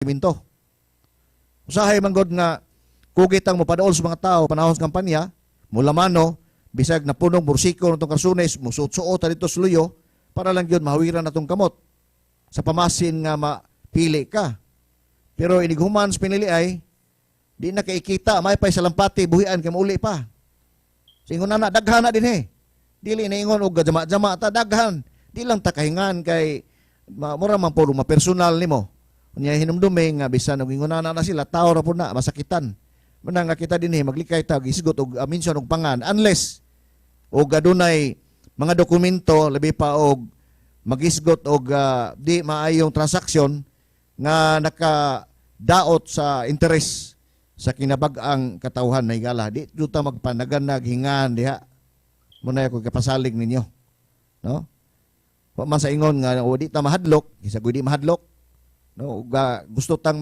dokumento. Usahay man gud nga kugit ang mopaduol sa mga tao panahon sa kampanya, mulamano, bisag napunong bursiko natong karsunes, musuot-suot ta dito sa luyo, para lang gyud mahawiran natong kamot sa pamasin nga mapili ka. Pero inighuman sa pinili ay, di na kaikita, may pay salampati, buhian kay mauli pa. So ingon na daghan na din eh. Dili na ingon og jama-jama ta, daghan. Di lang ta kahingan kay mura man po ma-personal nimo. Unya hinumdumi nga bisan og ingon na na sila, tao ra po na masakitan. Manang nga kita dinhi maglikay ta gisgot og mention og pangan unless og adunay mga dokumento, labi pa og magisgot og di maayong transaksyon nga nakadaot sa interes sa kinabag-ang katawhan na higala. Di ta magpanaganag hingan diha. Muna ako kapasalig ninyo. No? Wa man sa ingon nga o di ta mahadlok, isa di mahadlok. No, uga, gusto tang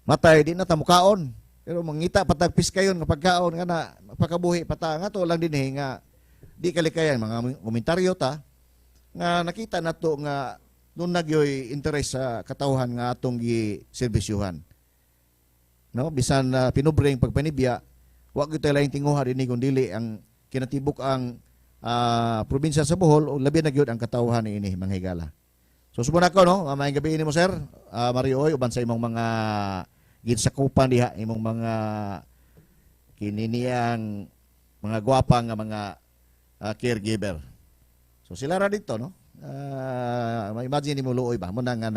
matay di na ta mukaon. Pero mangita patag piskayon nga pagkaon nga na pakabuhi pata nga to lang dinhi nga di kalikayan mga komentaryo ta nga nakita nato nga doon nagyoy interes sa katawhan nga atong gi-serbisyuhan. No, bisan pinubreng pagpanibya, wa gyud tay laing tinguha dinhi kun dili ang kinatibuk ang probinsya sa Bohol o labi na gyud ang katawhan niini, mga higala. So subong ako, no, maayong gabi nimo, Sir Mario Oy, uban sa imong mga ginsakupan diha, imong mga kininiyang mga gwapa nga mga caregiver. So sila ra dito, no? Ma-imagine nimo luoy ba mo na nga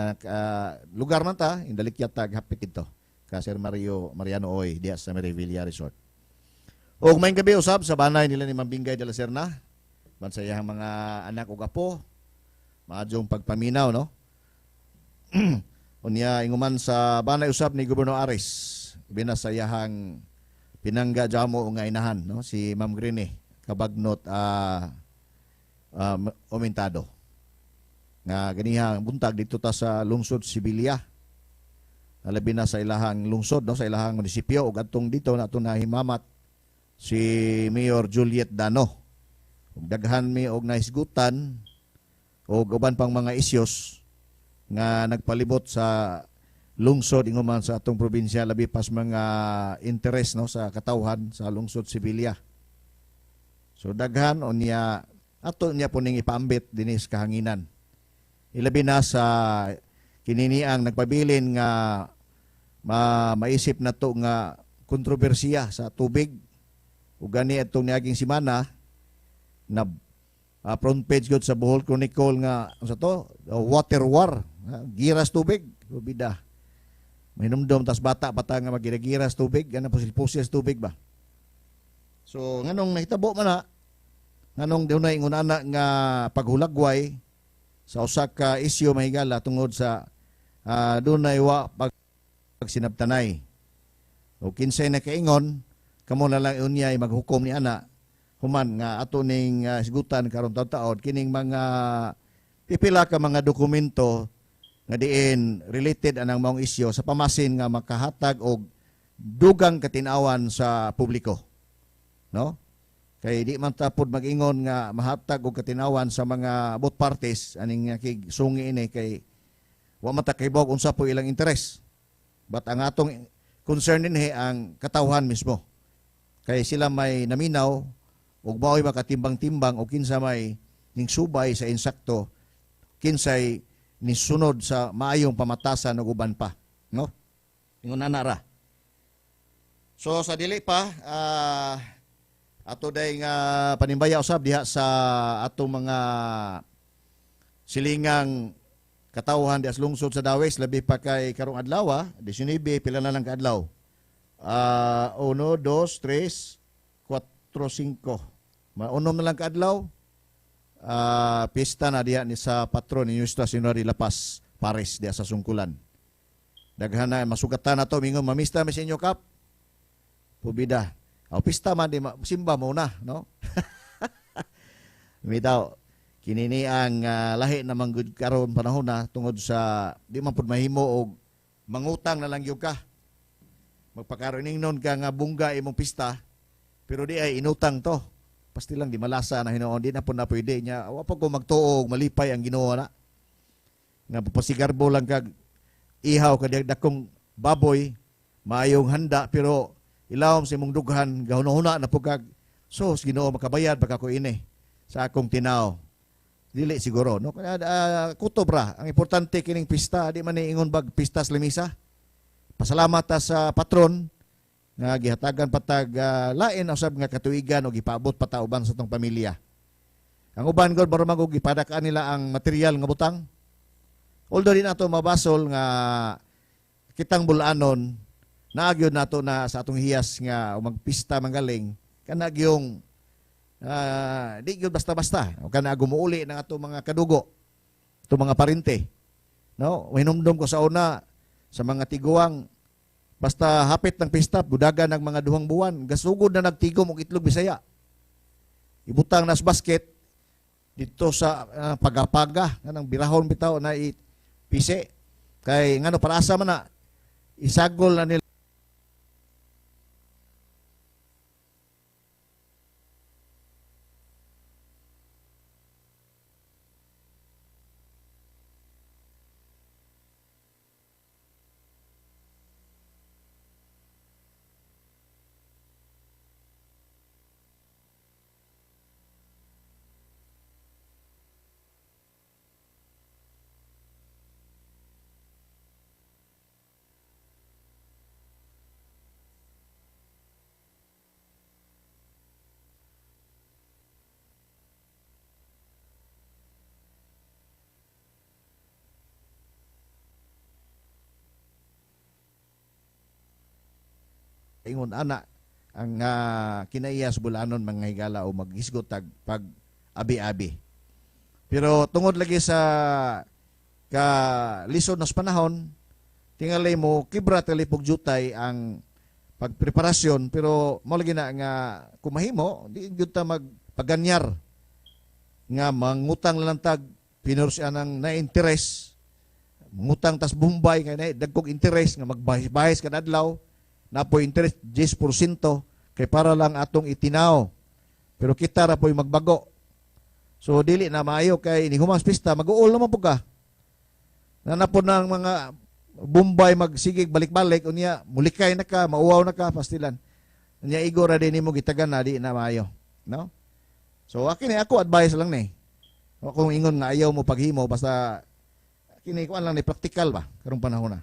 lugar man ta indalikyat tag hapit dito ka Sir Mario Mariano Oy diha sa Merivilla Resort. Og maayong gabi usab sa banay nila ni Ma'am Bingay de la Serna. Ban sa iyang mga anak ug apo. Maadyong pagpaminaw, no? Unya inguman sa banay usab ni Gobernador Aris, bina sa iyahang pinangga jamo nga inahan, no, si Ma'am Greene Kabagnot Omentado. Nga ganiha buntag dito ta sa lungsod Sibilia. Labi na sa ilahang lungsod, no, sa ilahang munisipyo ug adtong dito na ato nahimamat si Mayor Juliet Dano. Ug daghan mi og nahisgutan og uban pang mga isyos nga nagpalibot sa lungsod inguman sa atong probinsya, labi pas mga interes, no, sa katawhan sa lungsod Sibilia. So daghan unya ato niya po ning ipaambit dinhi sa kahanginan. Ilabi na sa kininiang nagpabilin nga maisip na to nga kontrobersiya sa tubig ug gani atong niaging semana na front page gyud sa Bohol Chronicle nga sa to water war, giras tubig bida. Mahinumdom tas bata pa ta nga magiragiras tubig, ana pusil-pusil tubig ba. So nganong nahitabo man na, nganong dunay ingon ana nga paghulagway sa usa ka isyu, mahigala, tungod sa dunay wa pagsinabtanay. O kinsay nakaingon, kamo na lang unya ay maghukom ni ana human nga ato ning hisgutan karon taon kining mga pipila ka mga dokumento nga diin related anang maong isyu sa pamasin nga makahatag og dugang katinawan sa publiko, no, kay di man tapod mag-ingon nga mahatag og katinawan sa mga both parties aning kig sungi ini kay wa man ta kahibaw unsa po ilang interes. But ang atong concern dinhi ang katawhan mismo kay sila may naminaw ug mao'y makatimbang-timbang o kinsa may ning subay sa insakto, kinsay nisunod sa maayong pamatasan ug uban pa, no? Ingon ana ra. So sa dili pa ato day nga panimbaya usab diha sa atong mga silingang katawhan diha sa lungsod sa Dawis, labi pa kay karong adlaw, 19, pila na lang kaadlaw? 1, 2, 3, 4, 5. Maunom na lang kaadlaw. Pista na diha ni sa patron ni Nuestra Señora de la Paz, Paris, diha sa Sungkulan. Daghan na masugatan na to, mingon mamista mi sa inyo kap. Pubida. O pista man di simba mo na, no? Bitaw kinini ang lahi na manggod karon panahon na tungod sa di man pud mahimo og mangutang na lang gyud ka. Magpakaroon nun ka nga bungga imong pista, pero di ay inutang to. Pasti lang di malasa na hinuon, di na po na pwede niya. Wa pa ko magtuo malipay ang Ginoo na. Nga pasigarbo lang kag ihaw ka dakong baboy, maayong handa, pero ilawom sa imong dughan gahuna-huna na pugag so Ginoo, makabayad baka ko ini sa akong tinaw? Dili siguro, no? Kutob ra. Ang importante kining pista, di man ni ingon bag pista sa lamisa. Pasalamat ta sa patron nga gihatagan patag lain usab nga katuigan o gipaabot pa ta uban sa atong pamilya. Ang uban gud mura man og gipadak-an nila ang material nga butang. Although di nato mabasol nga kitang bulanon, naagyo nato na sa atong hiyas nga magpista manggaling kana gyung di gyud basta-basta o kana gumuuli ng atong mga kadugo, atong mga parente, no? Hinumdum ko sa una sa mga tiguang, basta hapit ng pista, budagan ng mga 2 buwan, gasugod na nagtigom og itlog Bisaya, ibutang nas basket dito sa pagapaga kanang birahon bitaw na pisi kay ngano, para asa man na isagol na nila. Ingon ana ang kinaiya sa bulanon, mga higala, o maghisgot tag pag abi-abi. Pero tungod lagi sa ka lisod nas panahon, tingali mo kibra talipog jutay ang pagpreparasyon, pero mo lagi na nga kumahimo di gyud ta magpaganyar nga mangutang lang tag pinorsiya ng na interest, mangutang tas Bombay nga na dagkog interest nga magbahis-bahis kada adlaw na po'y interest 10% kay para lang atong itinaw, pero kita ra po'y magbago. So dili na maayo kay ni humas pista mag-uol naman po ka na po ng mga Bombay, magsigig balik-balik, unya mulikay na ka, mauwaw na ka, pastilan. Unya igo ra din nimo gitagan na, di na maayo, no? So akin ni ako advice lang ni. Kung ingon nga ayaw mo paghimo, basta kini kuan lang ni, practical ba karong panahon na.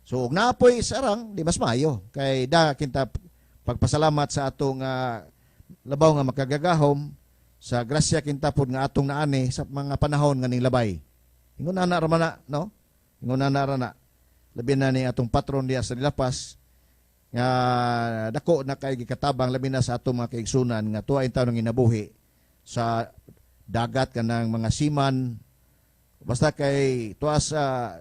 So og naapoy sarang, di mas maayo kay da kinta pagpasalamat sa atong labaw nga makagagahom sa grasya kinta pod nga atong naani sa mga panahon nga ning labay. Ingon ana ra man na, no? Ingon ana ra na. Labi na ni atong patron diya sa Dilapas nga dako na kay gikatabang, labi na sa atong mga kaigsunan nga tuwa intaw ng inabuhi sa dagat, kanang mga seaman, basta kay tuwa sa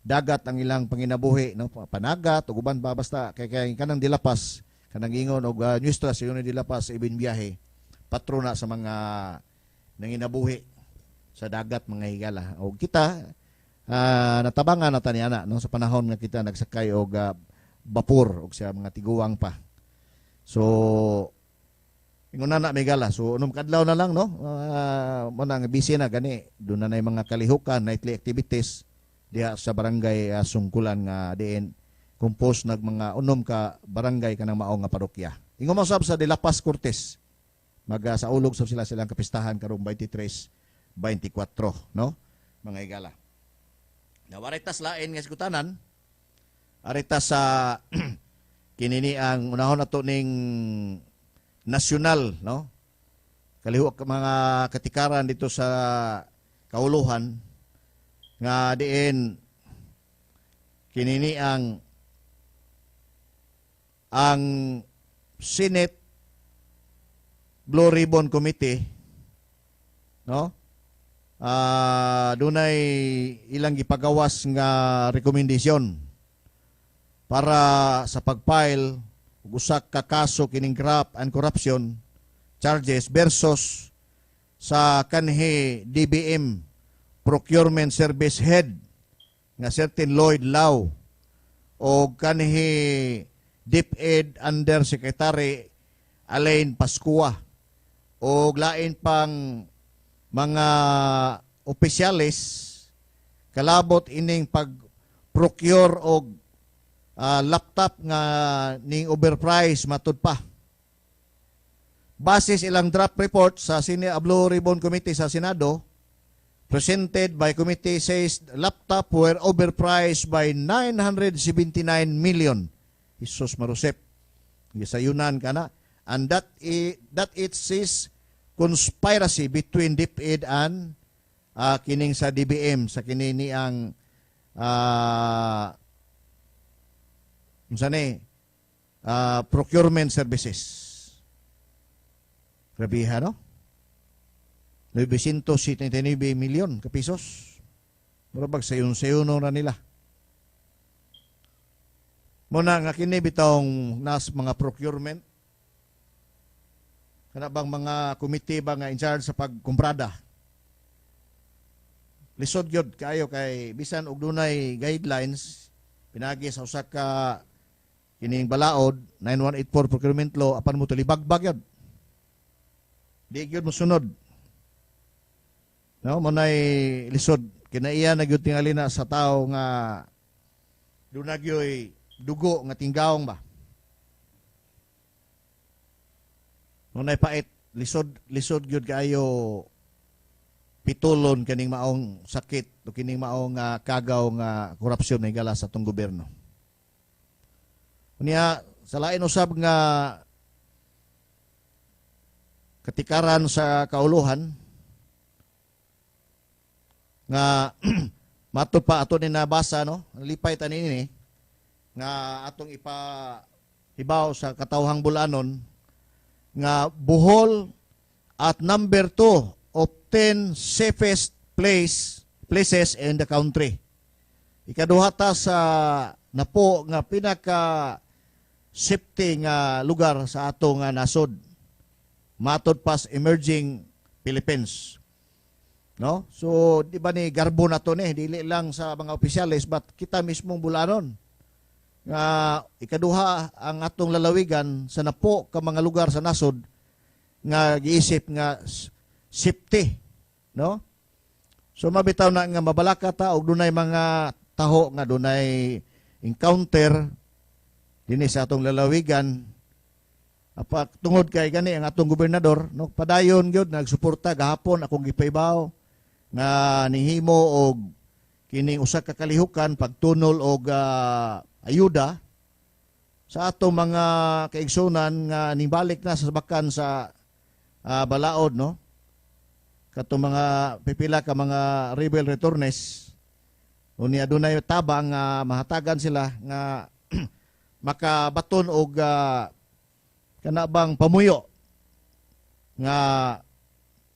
dagat ang ilang panginabuhi, no? Panagat ug uban pa, basta kay kanang Dilapas, kanang ingon og Nuestra Señora de la Paz ibin biyahe, patrona sa mga nanginabuhi sa dagat, mga higala. Og kita natabangan na tani ana, no, sa panahon nga kita nagsakay og bapor og sa mga tiguang pa. So ingon na na, migala. So unom kadlaw na lang, no? Mo nang busy na gani, doon na mga kalihukan, nightly activities diha sa barangay Sungkulan nga diin compose nag mga 6 ka barangay kanang mao nga parokya. Ingon man sab sa De La Paz Cortes, mag saulog sab sila silang kapistahan karong 23, 24, no? Mga higala. Nawaritas lain nga sikutanan, aritas sa kinini ang unahon nato ning nasyonal, no? Kalihok mga katikaran dito sa kauluhan nga diin kinini ang Senate Blue Ribbon Committee, no? Dunay ilang gipagawas nga rekomendasyon para sa pag-file og usa ka kaso kining graft and corruption charges versus sa kanhi DBM Procurement Service Head nga certain Lloyd Lau o kanhi DepEd Undersecretary Alain Pascua o lain pang mga opisyales kalabot ining pag-procure og laptop nga ning overprice matud pa. Base sa ilang draft report sa Blue Ribbon Committee sa Senado, presented by committee, says laptop were overpriced by 979 million. Jesus Marusep. Gisayunan ka na. And that it says conspiracy between DepEd and kining sa DBM sa kini ni ang unsa ni procurement services. Grabiha, no? 979 milyon ka pesos. Mura bag sayon-sayon na nila. Muna nga kini bitong nas mga procurement, kana bang mga komite ba nga in charge sa pagkumprada. Lisod gyud kaayo kay bisan og dunay guidelines pinagi sa usa ka kining balaod, 9184 procurement law, apan mo tulibagbag yun. Di gyud mosunod. No, mo nay lisod kinaiya na gyud tingali na sa tawo nga duna gyoy dugo nga tinggawong ba. Mo nay pait, lisod lisod gyud kaayo pitulon kining maong sakit o kining maong kagaw nga korupsyon na higala sa atong gobyerno. Unya sa lain usab nga katikaran sa kauluhan nga mato pa ato ni nabasa, no, lipay tani ini nga atong ipahibaw sa katawhang Bulanon nga Bohol at number 2 of 10 safest places in the country. Ikaduha ta sa napo nga pinaka safety nga lugar sa ato nga nasod. Matod pas Emerging Philippines. No? So, di ba ni garbo na to ni, dili lang sa mga opisyales but kita mismong Bulanon nga ikaduha ang atong lalawigan sa napo ka mga lugar sa nasod nga giisip nga safety, no? So mabitaw na nga mabalaka ta og dunay mga taho nga dunay encounter dinhi sa atong lalawigan, apa tungod kay gani ang atong gobernador, no, padayon gyud nagsuporta. Gahapon akong gipaibaw nga nihimo og kining usa ka kalihukan pagtunol og ayuda sa atong mga kaigsunan nga nibalik na sa bakan sa balaod, no, katong mga pipila ka mga rebel returnees. Unya dunay tabang nga mahatagan sila nga makabaton og kana bang pamuyo nga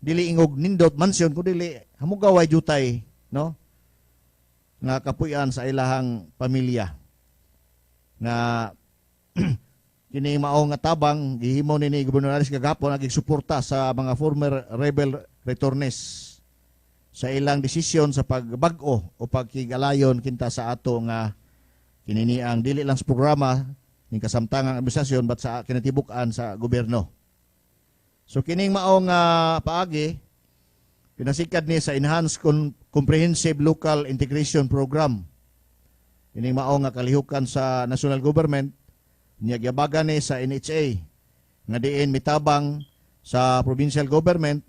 dili ingog nindot mansyon kun dili hamugaway jutay, no, nga kapuy-an sa ilahang pamilya nga kini mao nga tabang gihimo ni Gobernador Aris kagahapon, nagsuporta sa mga former rebel returnees sa ilang desisyon sa pagbag-o o pagkigalayon kinta sa ato nga kinini ang dili lang sa programa ning kasamtangang administrasyon but sa kinatibuk-an sa gobyerno. So kining mao nga paagi pinasikad ni sa Enhanced Comprehensive Local Integration Program. Kining mao nga kalihukan sa national government niya giabagan ni sa NHA nga diin mitabang sa provincial government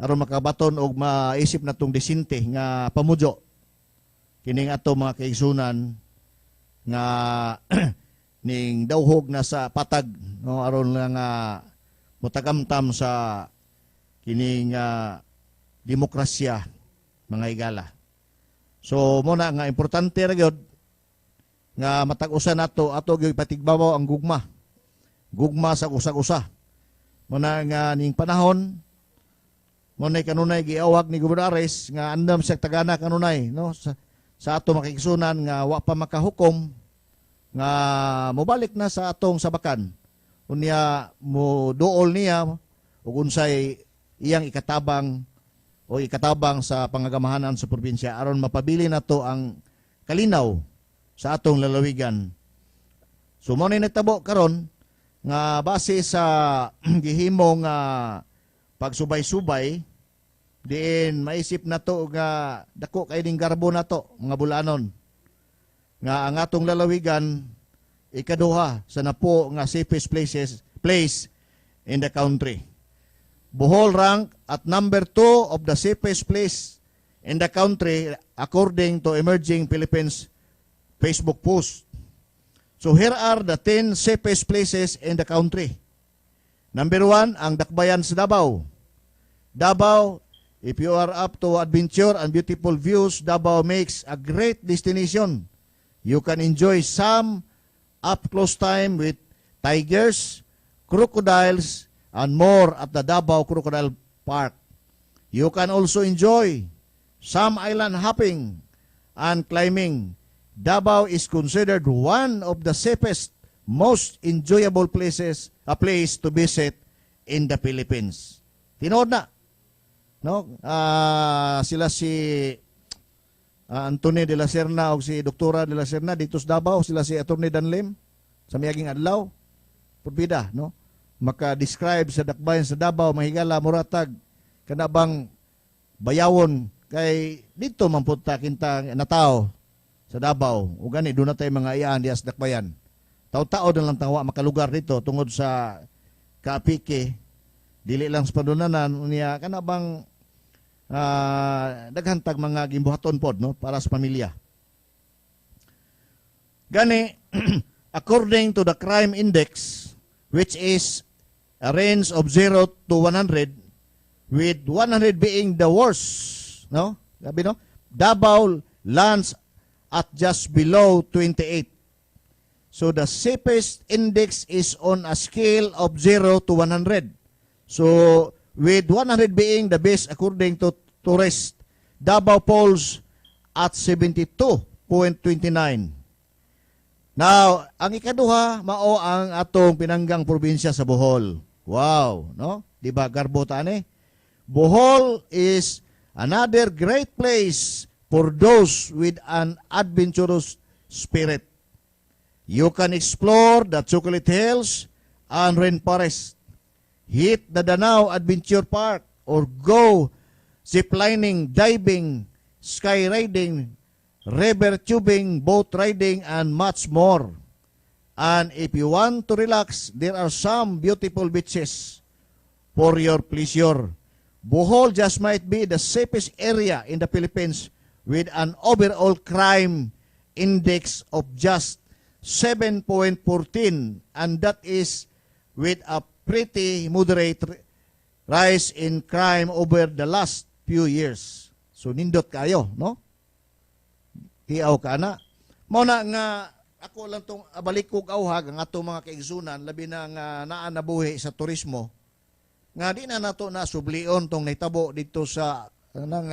aron makabaton og maisip natong disente nga pamudyo kining ato mga kaigsunan nga ning dawhog na sa patag, no, aron lang nga motagamtam sa kining demokrasya, mga higala. So mo na nga importante ra gyud nga matag usa nato ato gyud patigbabaw ang gugma. Gugma sa usag-usa. Mo na nga ning panahon mo na kanunay giawag ni Gobernador Aris nga andam siya tagana kanunay, no, sa ato makigsunan nga wa pa makahukom nga mobalik na sa atong sabakan. Unya mo duol niya ug unsay iyang ikatabang o ikatabang sa pangagamahanan sa probinsya aron mapabili nato ang kalinaw sa atong lalawigan. So mo ni nagtabo karon nga base sa gihimo nga pagsubay-subay diin maisip nato nga dako kay ning garbo nato mga Bulanon nga ang atong lalawigan Ikaduha sa napo nga safest place in the country. Bohol rank at number 2 of the safest place in the country according to Emerging Philippines Facebook post. So here are the 10 safest places in the country. Number 1, ang Dakbayan sa Davao. Davao, if you are up to adventure and beautiful views, Davao makes a great destination. You can enjoy some up-close time with tigers, crocodiles, and more at the Davao Crocodile Park. You can also enjoy some island hopping and climbing. Davao is considered one of the safest, most enjoyable places, a place to visit in the Philippines. Tinuod na. No? Sila si Anthony de la Serna o si Doktora de la Serna dito sa Davao, sila si Attorney Danlim sa miaging adlaw. Purbida, no? Maka-describe sa dakbayan sa Davao, mahigala, muratag kana bang bayawon kay dito man punta kinta natao sa Davao ug gani doon na tayo mga iyaan diya sa dakbayan. Tao-tao na lang tawa makalugar dito tungod sa kaapike, dili lang sa padunanan niya, kana bang daghan tag mga gimbuhaton pod, no, para sa pamilya. Gani according to the crime index, which is a range of 0 to 100, with 100 being the worst, no? Sabi, no? Davao lands at just below 28. So the safest index is on a scale of 0 to 100. So with 100 being the best according to tourist, Davao polls at 72.29. Now, ang ikaduha mao ang atong pinanggang probinsya sa Bohol. Wow, no? Di ba garbo ta ani? Bohol is another great place for those with an adventurous spirit. You can explore the Chocolate Hills and Rainforest, hit the Danao Adventure Park, or go ziplining, diving, skyriding, river tubing, boat riding, and much more. And if you want to relax, there are some beautiful beaches for your pleasure. Bohol just might be the safest area in the Philippines with an overall crime index of just 7.14, and that is with a pretty moderate rise in crime over the last few years. So nindot kayo, no? Hiaw ka na. Mao na nga ako lang tong balik kog auhag ang atong mga kaigsunan, labi na nga naa nabuhi sa turismo, nga di na nato na sublion tong nahitabo dito sa nang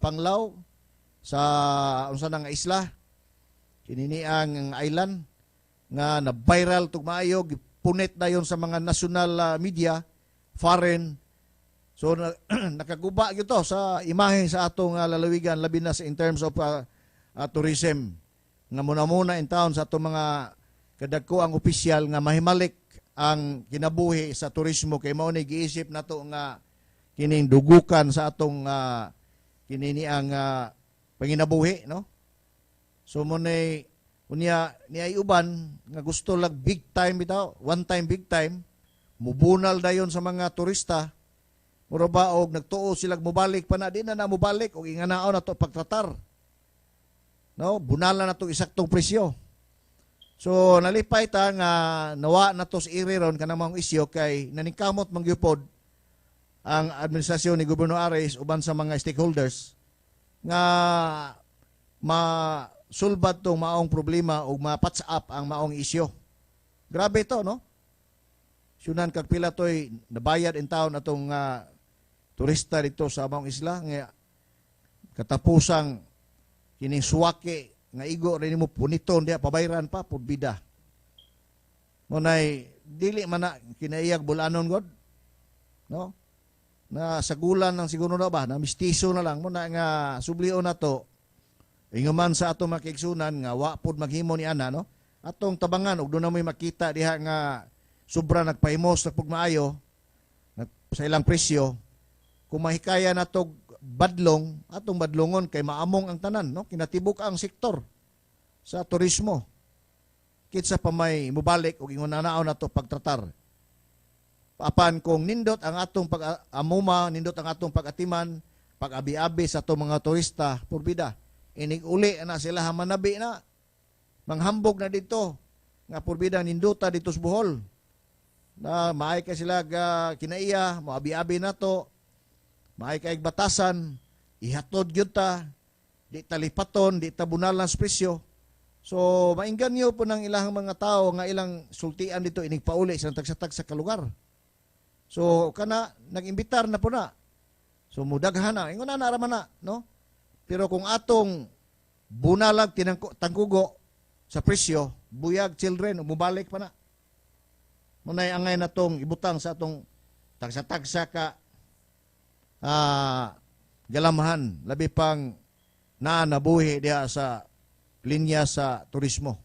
Panglao, sa unsa na nga isla kinini, ang island nga na viral tug maayo, gipunit na yon sa mga national media, foreign. So nakaguba gyud to sa imahe sa atong lalawigan, labi na sa in terms of tourism, nga muna-muna in town sa atong mga kadagko ang opisyal nga mahimalik ang kinabuhi sa turismo kay mao ni giisip nato nga kining dugukan sa atong kinini ang panginabuhi, no? So mo nay unya ni ay uban nga gusto lag big time bitaw, one time big time, mubunal dayon sa mga turista. Mura ba og nagtuo sila mobalik pa na, di na na mobalik og inganaon na to pagtratar. No, bunalan na to isaktong presyo. So nalipay ta nga nawa na to sa iri ron kanang mga isyu kay naningkamot man gyud ang administrasyon ni Gobernador Aris uban sa mga stakeholders nga masulbad tong maong problema o ma-patch up ang maong isyu. Grabe to, no? Syunan kag pila to'y nabayad in town atong turista dito sa maong isla nga katapusang kining suwaki nga igo rin mo puniton diha, pabayran pa purbida. Mo nay dili man na kinaiyag bulanon god, no, na sagulan ng siguro na ba na mistiso na lang mo na nga sublion na to. Ingon man sa atong mga kaigsunan nga wa pod maghimo ni ana, no, atong tabangan og doon na mo'y makita diha nga sobra nagpahimos na pugmaayo sa ilang presyo. Kung mahikaya na tog badlong, atong badlongon kay maamong ang tanan, no? Kinatibuk ang sektor sa turismo. Kinsa pa may mubalik og ingon anaon nato pagtratar. Apan kung nindot ang atong pag-amuma, nindot ang atong pag-atiman, pag-abi-abi sa atong mga turista, purbida. Inig uli na sila, manabi na. Manghambog na dito nga purbida ninduta dito sa Bohol. Na maay kay sila ga kinaiya, moabi-abi na to. Maay kay batasan, ihatod gyud ta, di ta lipaton, di ta bunalan sa presyo. So maingganyo po ng ilang mga tao nga ilang sultian dito inig pauli sa tagsa-tagsa ka lugar. So kana nag-imbitar na po na. So mudaghan na, ingon na ra man na, no? Pero kung atong bunalag tinangko, tangkugo sa presyo, buyag, children, mubalik pa na. Munay angay na tong ibutang sa atong tagsa-tagsa ka galamhan, labi pang naa nabuhi diha sa linya sa turismo.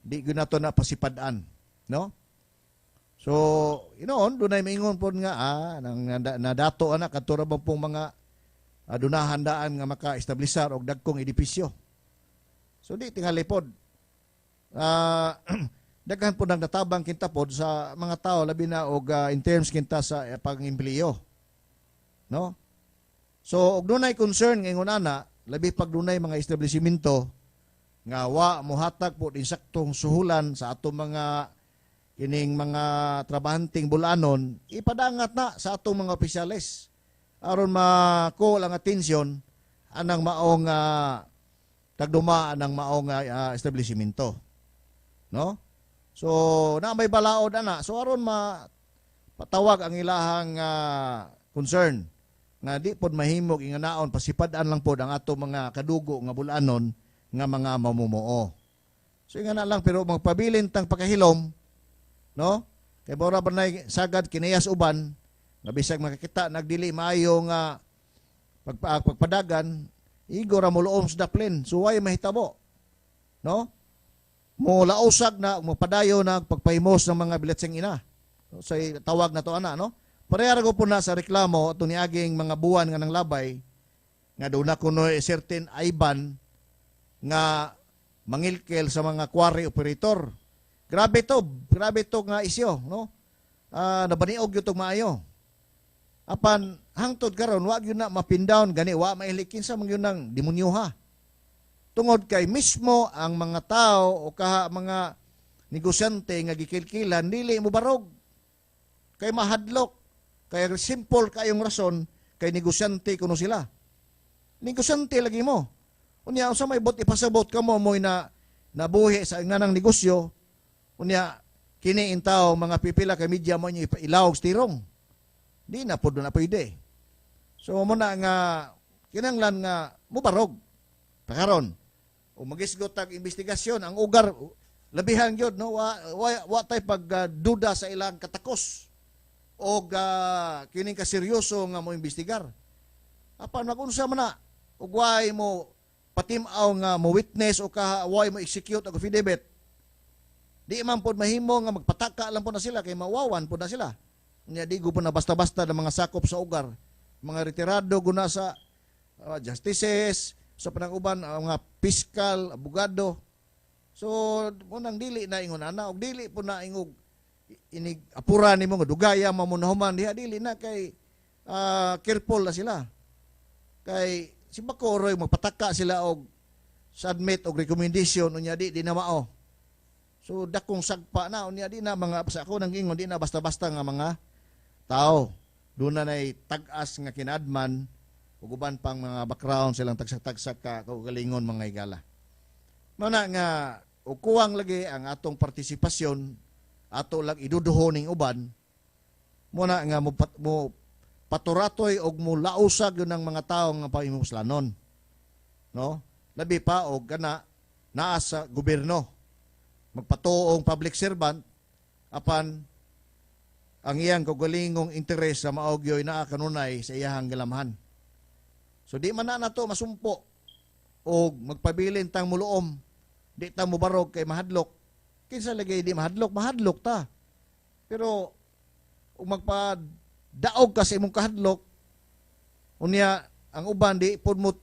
Di gyud nato na pasipad-an, no? So, inoon dunay maingon pod nga nang nadato ana kadto ra bang pong mga dunahan daan nga maka-establisar og dagkong edipisyo. So di tingali pod. Daghan pod ang natabang kinta pod sa mga tao, labi na og in terms kinta sa pang-empleo. No? So og dunay concern nga ingon ana, labi pag dunay mga establishmento nga wa mohatag pod insaktong suhulan sa atong mga kining mga trabahanteng bulanon, ipadangat na sa atong mga opisyales aron ma-call ang atensyon anang maong tagduma anang maong establishmento. No? So na may balaod ana. So aron ma patawag ang ilahang concern nga di pod mahimog inganaon pasipad-an lang pod ang ato mga kadugo nga bulanon nga mga mamumuo. So ingana lang, pero magpabilin tang pagkahilom, no? Kay bora ba sagad kiniyas uban nga bisag makakita nagdili maayo nga pagpadagan, igo ra mo sa daplin. So way mahitabo, no? Mo lausag na mo padayo na pagpahimos ng mga biletseng ina. So tawag na to ana, no? Pareha ra po na sa reklamo ato niaging mga buwan nga nang labay nga doon na kuno certain IBAN nga mangilkel sa mga quarry operator. Grabe to nga isyo, no? Nabaniog gyud tong maayo. Apan hangtod karon wa gyud na mapin down gani, wa maili kinsa man gyud nang demonyoha. Tungod kay mismo ang mga tao o kaha mga negosyante nga gikilkilan dili mo barog. Kay mahadlok. Kay simple kayong rason, kay negosyante kuno sila. Negosyante lagi mo. Unya, unsa may bot ipasabot kamo mo'y na nabuhi sa nganang negosyo? Unya kini intaw mga pipila kay media mo inyo ilawog sa tirong. Di na pod na pwede. So mo na nga kinanglan nga mubarog. Pakaron o magisgot tag investigasyon ang ugar, labihan gyud, no? Wa tay pagduda sa ilang katakos og kining kaseryoso nga mo imbestigar. Apan magunsa man na ug way mo patim-aw nga mo witness o ka way mo execute og affidavit, di man pod mahimo nga magpataka lang po na sila kay mawawan po na sila. Nya di po na basta-basta ng mga sakop sa ugar, mga retirado guna sa justices, sa panang-uban mga fiscal, abogado. So munang dili na ingon ana og dili po na ingog inig apura nimo nga dugaya mamunahuman diha, dili na kay careful na sila. Kay si Bakoroy magpataka sila og submit og recommendation, unya di na mao. So dakong sagpa na, unya di na mga sa ako nang ingon, di na basta-basta nga mga tao. Doon na nay tag-as nga kinadman ug uban pang mga background silang tagsak-tagsak ka kaugalingon, mga higala. Mao na nga ukuwang lagi ang atong partisipasyon, ato lang iduduho ning uban, mo na nga mo paturatoy og mo lausag yun ang mga tao nga pahimuslanon, no? Labi pa og kana naa sa gobyerno, magpatuong public servant, apan ang iyang kaugalingong interes sa mao gyoy naa kanunay sa iyahang galamhan. So di man na nato masumpo og magpabilin tang muluom, di ta mobarog kay mahadlok. Kinsa lagi di mahadlok? Mahadlok ta. Pero ug magpadaog ka sa imong kahadlok, unya ang uban di pod mo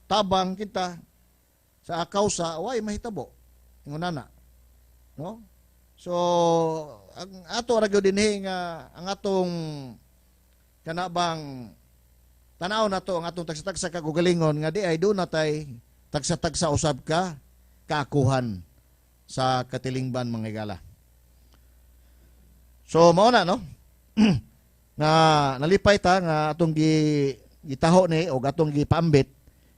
tabang kita sa kausa, way mahitabo. Ingon na. No? So, ang ato ra gyud dinhi nga ang atong kana bang tanaw nato ang atong tagsa-tagsa kaugalingon nga di ay duna tay tagsa-tagsa usab ka kaakuhan sa katilingban, mga higala. So mao na, no, nga nalipay ta nga atong gitaho ni og atong gipaambit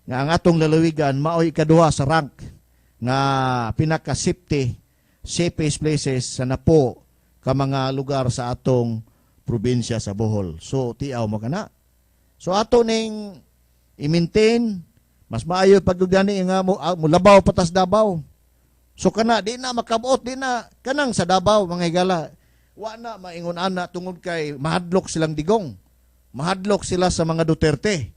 nga ang atong lalawigan maoy ikaduha sa rank nga pinaka safety safest places sa napo ka mga lugar sa atong probinsya sa Bohol. So tiaw mo kana. So ato ning i-maintain, mas maayo pag gani nga mo, mulabaw patas Davao. So kana di na makabot, di na kanang sa Davao, mga higala. Wa na maingon ana tungod kay mahadlok silang Digong. Mahadlok sila sa mga Duterte.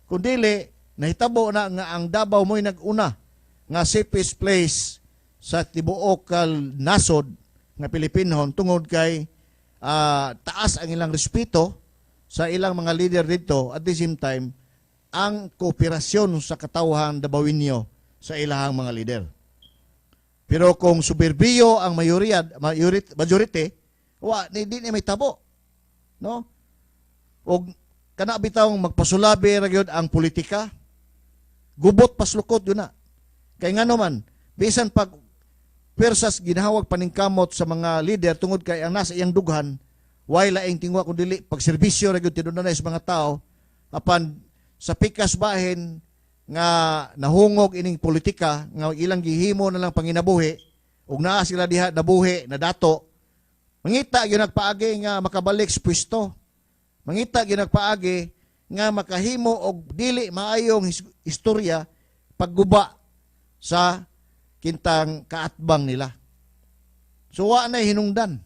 Kung dili, nahitabo na nga ang Davao mo'y nag-una nga safest place sa tibuok kal nasod nga Pilipinhon tungod kay taas ang ilang respeto sa ilang mga leader dito, at the same time ang kooperasyon sa katawhan Dabawenyo sa ilahang mga leader. Pero kung suberbiyo ang mayorya, majority, wa ni di ni may tabo. No? Og kana bitawng magpasulabi ra gyud ang politika, gubot paslukot yun na. Kay ngano man, bisan pag persas ginhawag paningkamot sa mga leader tungod kay ang nasa iyang dughan, way laing tingwa kun dili pagserbisyo ra gyud tinunay sa mga tao, apan sa pikas bahin nga nahungog ining politika nga ilang gihimo na lang panginabuhi ug naa sila diha nabuhi na dato, mangita gyud nagpaagi nga makabalik sa pwesto, mangita gyud nagpaagi nga makahimo og dili maayong istorya pagguba sa kintang kaatbang nila. So wa na hinungdan.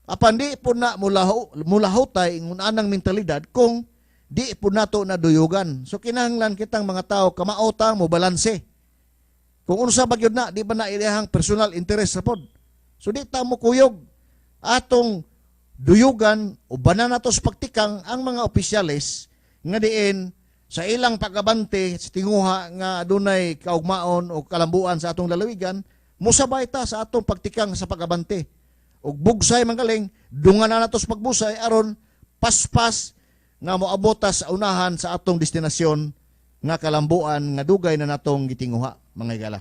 Apan di po na mulahutay ingon anang mentalidad kung di po nato na duyugan. So kinahanglan kitang mga tao kamaotang mo balanse. Kung unsa ba gyud na, di ba na ilahang personal interest sa pod. So di ta mo kuyog atong duyugan o banan nato sa pagtikang ang mga opisyales nga diin sa ilang pagabante sa tinguha nga adunay kaugmaon o kalambuan sa atong lalawigan, musabay ta sa atong pagtikang sa pagabante. Ug bugsay magaling, dungan na nato sa pagbusay aron paspas nga moabot ta sa unahan sa atong destinasyon nga kalambuan nga dugay na natong gitinguha, mga higala.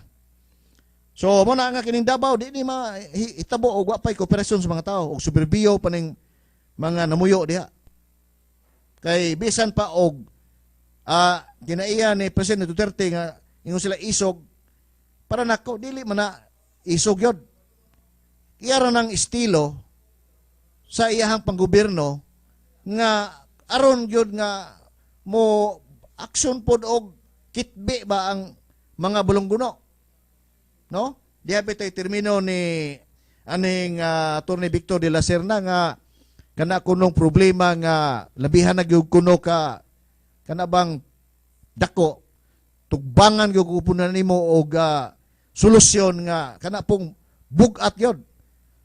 So mo na nga kining Davao di ni mahitabo og wa pay kooperasyon sa mga tao og suberbiyo pa ning mga namuyo diha. Kay bisan pa og kinaiya ni President Duterte nga ingon sila isog, para nako dili man na isog yod. Iya ra ng estilo sa iyahang panggobyerno nga aron gyud nga mo action pod og kitbi ba ang mga bulongguno. No? Diha bitay termino ni aning Attorney Victor de la Serna nga kana kunong problema nga labihan na gyud kuno ka kana bang dako, tugbangan gyud kupunan nimo og solusyon nga kana pong bug-at yod.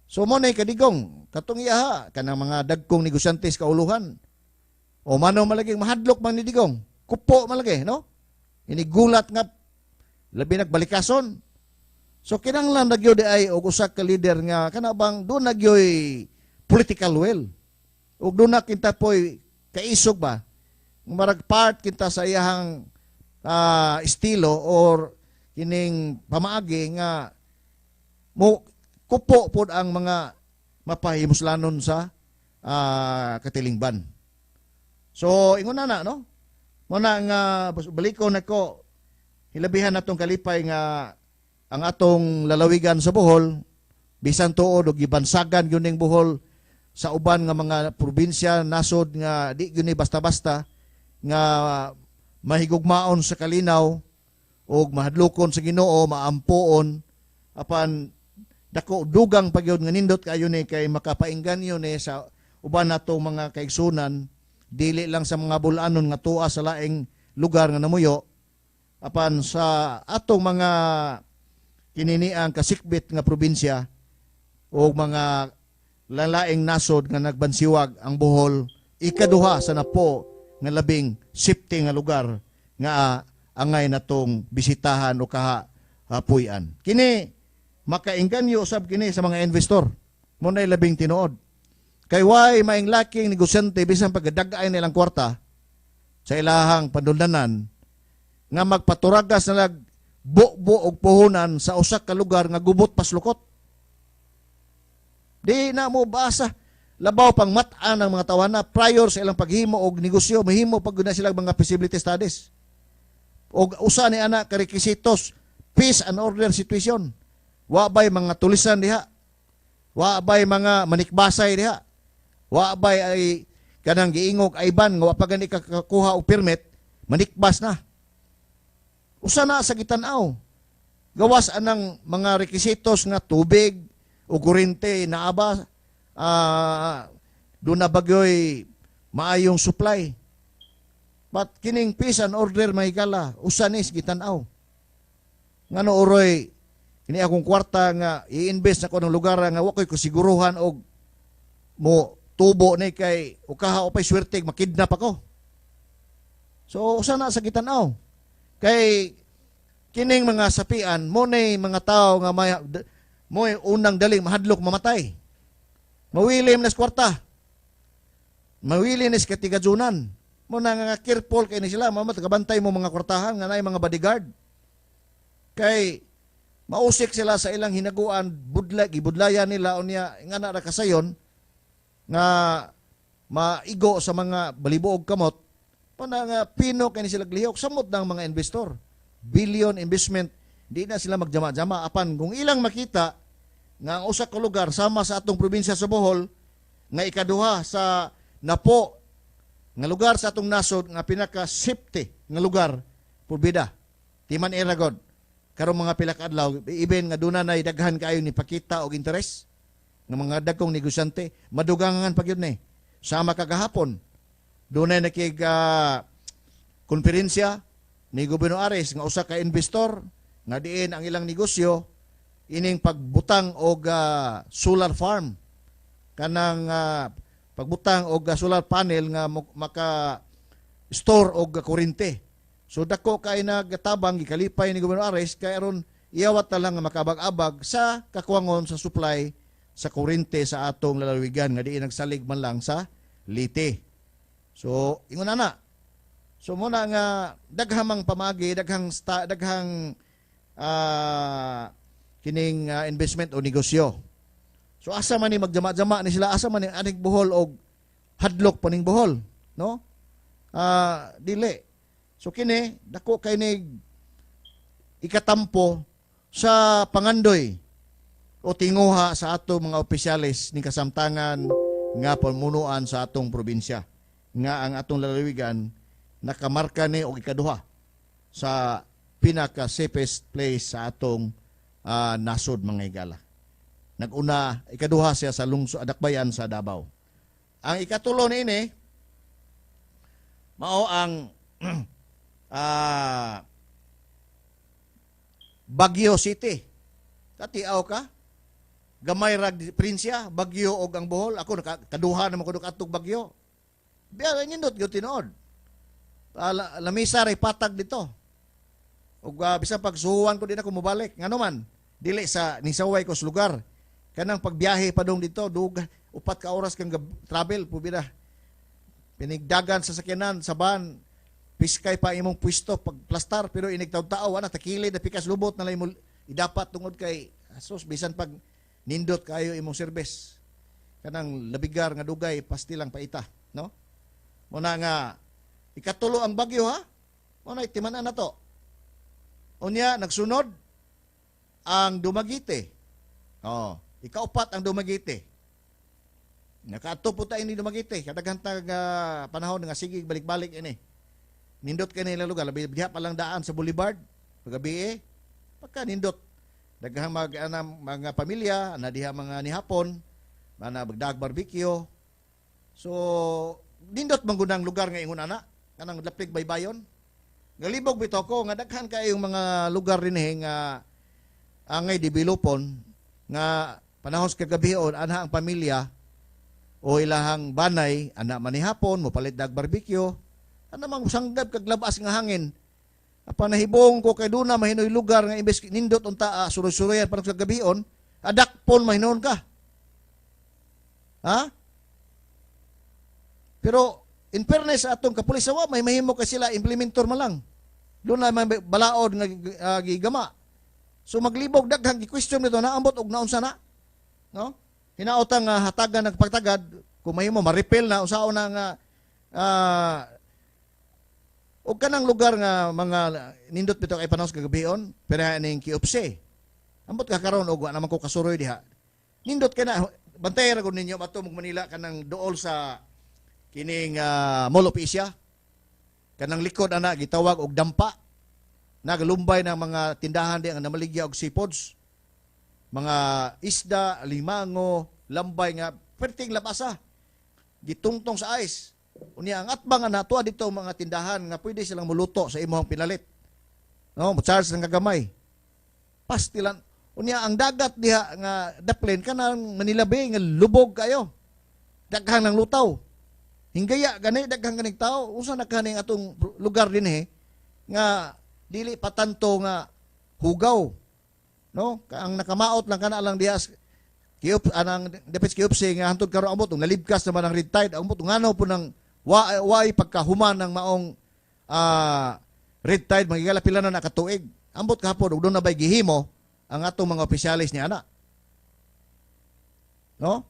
So mo na kadigong katong iyaha kanang mga dagkong negosyante sa kauluhan. O mano malagi mahadlok man ni Digong. Kupo malagi, no? Inigulat nga labi nagbalikason. So kinahanglan na gyud ay og usa ka leader nga kana bang doon na gyoy political will. Ug doon na kinta poy kaisog ba? Marag part kinta sa iyahang estilo or kining pamaagi nga mo kupo pod ang mga mapahimuslanon sa katilingban. So ingon na na, no? Muna nga balikon nako, hilabihan natong kalipay nga ang atong lalawigan sa Bohol, bisan tuod og gibansagan gyud ning Bohol sa uban nga mga probinsya, nasod nga di gyud ni basta-basta nga mahigugmaon sa kalinaw og mahadlokon sa Ginoo, maampoon, apan dako dugang pagyud nga nindot kaayo ni kay makapainganyo ni sa uban nato mga kaigsunan, dili lang sa mga bulanon nga tuwa sa laing lugar nga namuyo, apan sa atong mga kininiang kasikbit nga probinsya o mga lalaing nasod nga nagbansiwag ang Bohol ikaduha sa napo nga labing safety nga lugar nga angay natong bisitahan o kaha puy-an. Kini Makainganyo usab kini sa mga investor. Mo na labing tinuod. Kay way maing laking negosyante, bisan pagdaday nilang kwarta sa ilahang panduldanan, nga magpaturagas na lag bubo og puhunan sa usa ka lugar nga gubot paslukot. Di na mo basa. Labaw pang mat-an ang mga tawana prior sa ilang paghimo og negosyo, mahimo pag na sila mga feasibility studies. Og usa ni ana ka requisitos, peace and order situation. Wa bay mga tulisan diha? Wa bay mga manikbasay diha? Wa bay ay kanang giingog ayban nga wa pa gani kakakuha og permit, manikbas na? Usa na sa gitan-aw. Gawas anang mga requisitos nga tubig o kuryente naa ba, doon na bagyoy maayong supply. But kining peace and order, mahigala, usa ni gitan-aw. Ngano uroy kini akong kwarta nga i-invest nako ng lugar nga wa ko'y kasiguruhan og mo tubo ni, kay ukaha o pay swerte makidnap ako? So usa na sa gitan-aw. Kay kining mga sapian mo nay mga tao nga may mo unang daling mahadlok mamatay. Mawili man kwarta. Mawili ni sa katigajunan. Mo na nga careful kay ni sila, mama kabantay mo mga kwartahan nga naay mga bodyguard. Kay mausik sila sa ilang hinaguan, budla, gibudlayan nila unya nga na ra kasayon nga maigo sa mga balibuog kamot pa na nga pino kay ni sila glihok samot ng mga investor. Billion investment, di na sila magjama-jama apan kung ilang makita nga ang usa ka lugar sama sa atong probinsya sa Bohol nga ikaduha sa napo nga lugar sa atong nasod nga pinaka safety nga lugar, purbida timan era god karong mga pila ka adlaw, even nga duna nay daghan kaayo ni pakita og interes nga mga dagkong negosyante, madugangan pa gyud ni. Sama kagahapon, dunay nakig konferensya ni Gobernador Aris nga usa ka investor nga diin ang ilang negosyo ining pagbutang og solar farm, kanang pagbutang og solar panel nga maka store og kuryente. So dako kay nagatabang, gikalipay ni Gobernador Aris kay aron iyawat na lang nga makabag-abag sa kakuwangon sa supply sa kuryente sa atong lalawigan nga diin nagsalig man lang sa Leyte. So ingon ana. So muna nga daghang pamagi, daghang kining investment o negosyo. So asa man ni magjama-jama ni sila, asa man ni aning Bohol og hadlok pa ning Bohol, no? Dili. So kini dako kay ni ikatampo sa pangandoy o tinguha sa ato mga opisyales ni kasamtangan nga pamunuan sa atong probinsya nga ang atong lalawigan nakamarka ni og ikaduha sa pinaka safest place sa atong nasod, mga higala. Naguna, ikaduha siya sa lungsod Dakbayan sa Davao. Ang ikatulo niini mao ang Baguio City. Katiaw ka? Gamay rag probinsya, Baguio og ang Bohol. Ako nakaduha naman ko katog Baguio. Biya nindot gyud tinuod. Lamisa ray patag dito. Ug bisan pag suhuan ko, di na ko mobalik. Ngano man, dili sa nisaway ko sa lugar. Kanang pagbiyahe pa dong dito, dug 4 ka oras kang travel pubida. Pinigdagan sa sakyanan, sa van, piskay pa imong pwesto pag plastar, pero inig tao ana takilid na pikas lubot na lang imo idapat tungod kay sus, bisan pag nindot kayo imong service, kanang labigar nga dugay pastilang paita, no? Muna nga ikatulo ang Baguio, ha. Mo na timan na to. Unya nagsunod ang Dumaguete. Oh, ikaupat ang Dumaguete. Nakaadto po tayo ni Dumaguete. Kadaghan tag panahon nga sige balik-balik ini. Nindot kay nila lugar, labi diha pa lang daan sa Boulevard pagabi eh. Pagka nindot. Daghang mag ana, mga pamilya na diha mga nihapon, mana magdag barbecue. So nindot man gud ang lugar nga ingon ana, kanang lapig baybayon. Galibog bitaw ko nga daghan kayong mga lugar dinhi nga angay developon nga panahon sa kagabion anha ang pamilya o ilahang banay ana man hapon mo palit dag barbecue, ana mang sanggab kag labas nga hangin. Apan nahibong ko kay duna mahinoy lugar nga imbes nindot unta suroy-suroyan para sa gabion, adakpon mahinon ka. Ha? Pero in fairness sa atong kapulisan, wa may mahimo kay sila implementor man lang. Doon na may balaod nga gigama. So maglibog daghang gi-question nito naambot og naunsa na. No? Hinautang hatagan ng pagtagad kung mahimo ma-repeal na unsaon na nga og kanang lugar nga mga nindot bitaw kay panahon sa kagabion pero ning Kiupse. Ambot ka karon og wa naman ko kasuroy diha. Nindot kay na bantay ra gud ninyo ato mog Manila kanang duol sa kining Mall of Asia. Kanang likod ana gitawag og dampa. Nagalumbay ng mga tindahan di nga namaligya og seafoods. Mga isda, limango, lambay nga perting labasa. Gitungtong sa ice. Unya ang atbang nga natua dito mga tindahan nga pwede silang muluto sa imong pinalit. No, mo charge ng kagamay. Pastilan. Unya ang dagat diha nga daplin kanang Manila Bay nga lubog kayo. Daghang ng lutaw. Hinggaya gani daghang ganing tao, unsa na kaning atong lugar dinhi nga dili patanto nga hugaw. No? Ang nakamaot lang kana lang diha Kiup anang dapit Kiupsi nga hantod karon ambot nalibkas naman ang red tide, ambot ngano po nang wa way pagkahuman ng maong red tide, magigala pila na nakatuig. Ambot kahapon ug doon na bay gihimo ang atong mga opisyalis ni ana, no?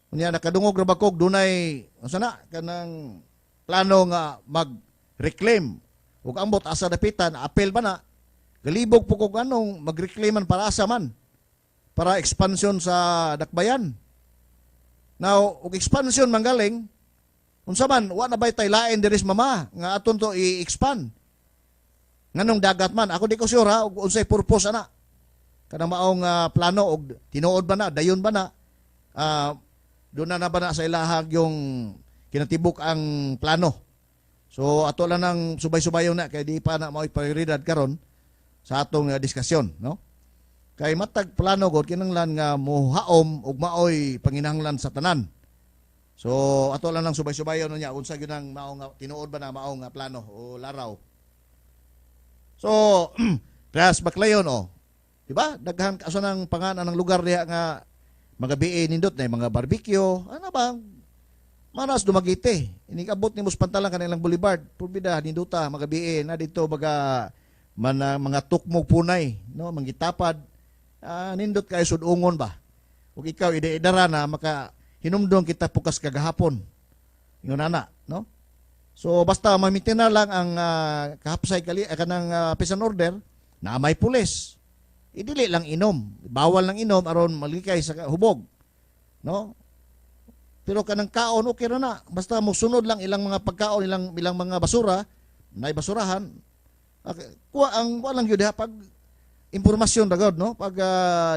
Unya nakadungog ra ba kog dunay unsa na kanang plano nga mag-reclaim ug ambot asa dapitan apel ba na galibog po kog anong mag-reclaim man para asa man, para expansion sa dakbayan. Now, ug expansion manggaling, unsa man, wa na bay tay lain diri sa mama nga aton to i-expand? Nganong dagat man? Ako di ko sure ha, ug unsay purpose ana. Kanang maong plano og tinuod ba na, dayon ba na? Doon na na ba na sa ilahag yung kinatibuk ang plano. So ato lang nang subay-subayon na kay di pa na mao'y prioridad karon sa atong diskusyon, no? Kay matag plano god kinahanglan nga mohaom ug maoy panginahanglan sa tanan. So ato lang nang subay-subayon niya unsa gyud ang maong tinuod ba na maong plano o laraw. So Prehas Baclayon oh. Di ba? Daghan kaso ng pangalan ng lugar diha nga mga BA nindot na mga barbecue, ano ba? Manas Dumaguete. Inikabot ni Pantalan kanilang boulevard. Purbida ninduta mga BA na dito baga man, mga tukmog punay, no, manggitapad. Nindot kayo sudungon ba? Ug ikaw ide-idara na maka hinumdong kita pukas kagahapon. Ingon ana, no? So basta ma-maintain na lang ang kahapsay kali kanang peace and order na may pulis. Idili lang inom. Bawal lang inom aron malikay sa hubog. No? Pero kanang kaon okay ra na. Basta mosunod lang ilang mga pagkaon, ilang ilang mga basura, nay basurahan. Okay. Kuha ang kuha lang gyud ha pag impormasyon ra no, pag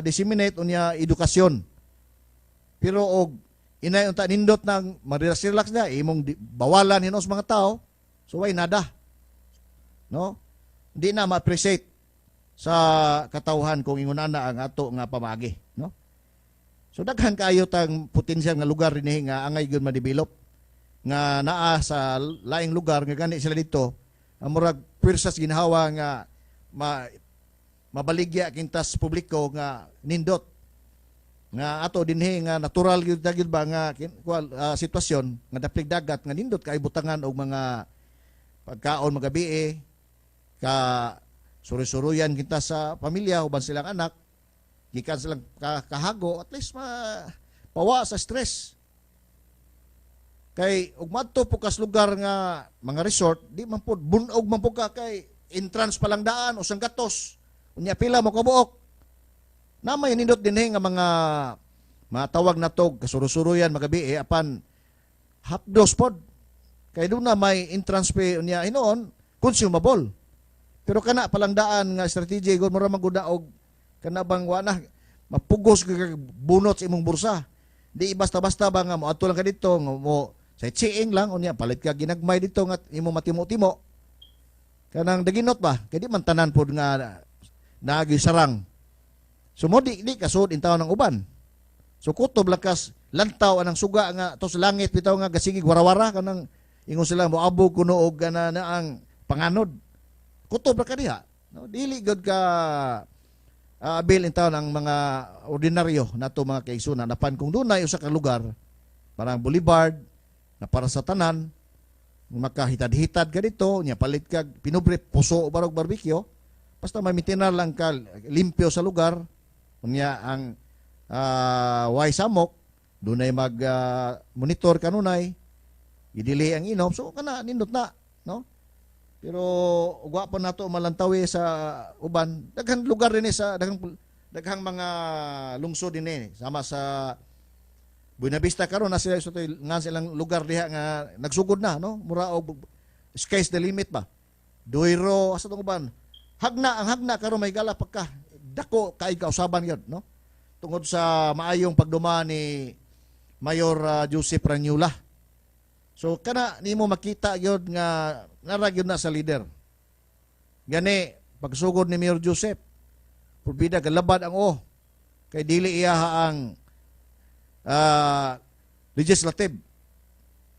disseminate unya edukasyon. Pero og inay unta nindot nang ma-relax na imong bawalan hinos mga tao, so way nada. No? Hindi na ma-appreciate sa katawhan kung ingon ana ang ato nga pamaagi, no? So daghan kaayo tang potensyal nga lugar dinhi nga angay gyud ma-develop nga naa sa laing lugar nga gani sila dito ang murag puwersas ginhawa nga mabaligya kintas publiko nga nindot nga ato dinhi nga natural gyud gyud ba nga sitwasyon nga daplig dagat nga nindot kay butangan og mga pagkaon magabi ka suroy-suroyan kita sa pamilya uban silang anak gikan silang kahago, at least ma pawa sa stress. Kay ug madto po kas lugar nga mga resort, di man pod bunog man po ka kay entrance pa lang daan usang gatos, unya pila mo kabuok na may nindot dinhi nga mga matawag na tog kasurusuruyan magabi apan hapdos pod kay doon na may entrance fee, unya hinuon consumable. Pero kana palang daan nga strategy gud mura man gud og kana bang wa na mapugos ka bunot sa imong bursa. Di basta-basta ba nga moadto lang ka dito nga mo sightseeing lang, unya palit ka ginagmay dito nga imo matimo-timo kanang daginot ba kay di man tanan pod nga naagi sarang. So mo di kasud intaw ng uban. So kutob lakas lantaw anang suga nga to sa langit bitaw nga gasigig warawara kanang ingon sila moabog kuno og kana na ang panganod. Kutob ra ka diha, no? Dili gud ka abil in town ang mga ordinaryo nato, mga kaigsuonan. Apan kung dunay usa ka lugar, parang boulevard na para sa tanan, makahitad-hitad ka dito nya, palit ka pinubre, puso o barog barbecue, basta ma-maintain lang ka limpyo sa lugar unya, ang way samok, dunay mag monitor kanunay, idili ang inom, so kana nindot na, no? Pero ugwa pa nato malantawi sa uban, daghang lugar din sa daghang daghang mga lungsod din eh. Sama sa Buena Vista karon na sila sa nga silang lugar diha nga nagsugod na, no? Mura og sky's the limit ba. Duero asa tong uban. Jagna, ang Jagna karon may gala pagka dako kay kausaban gyud, no? Tungod sa maayong pagduma ni Mayor Joseph Rañula. So kana nimo makita gyud nga nara gyud na sa leader. Gani pagsugod ni Mayor Joseph, purbida galabad ang o kay dili iya ang legislative.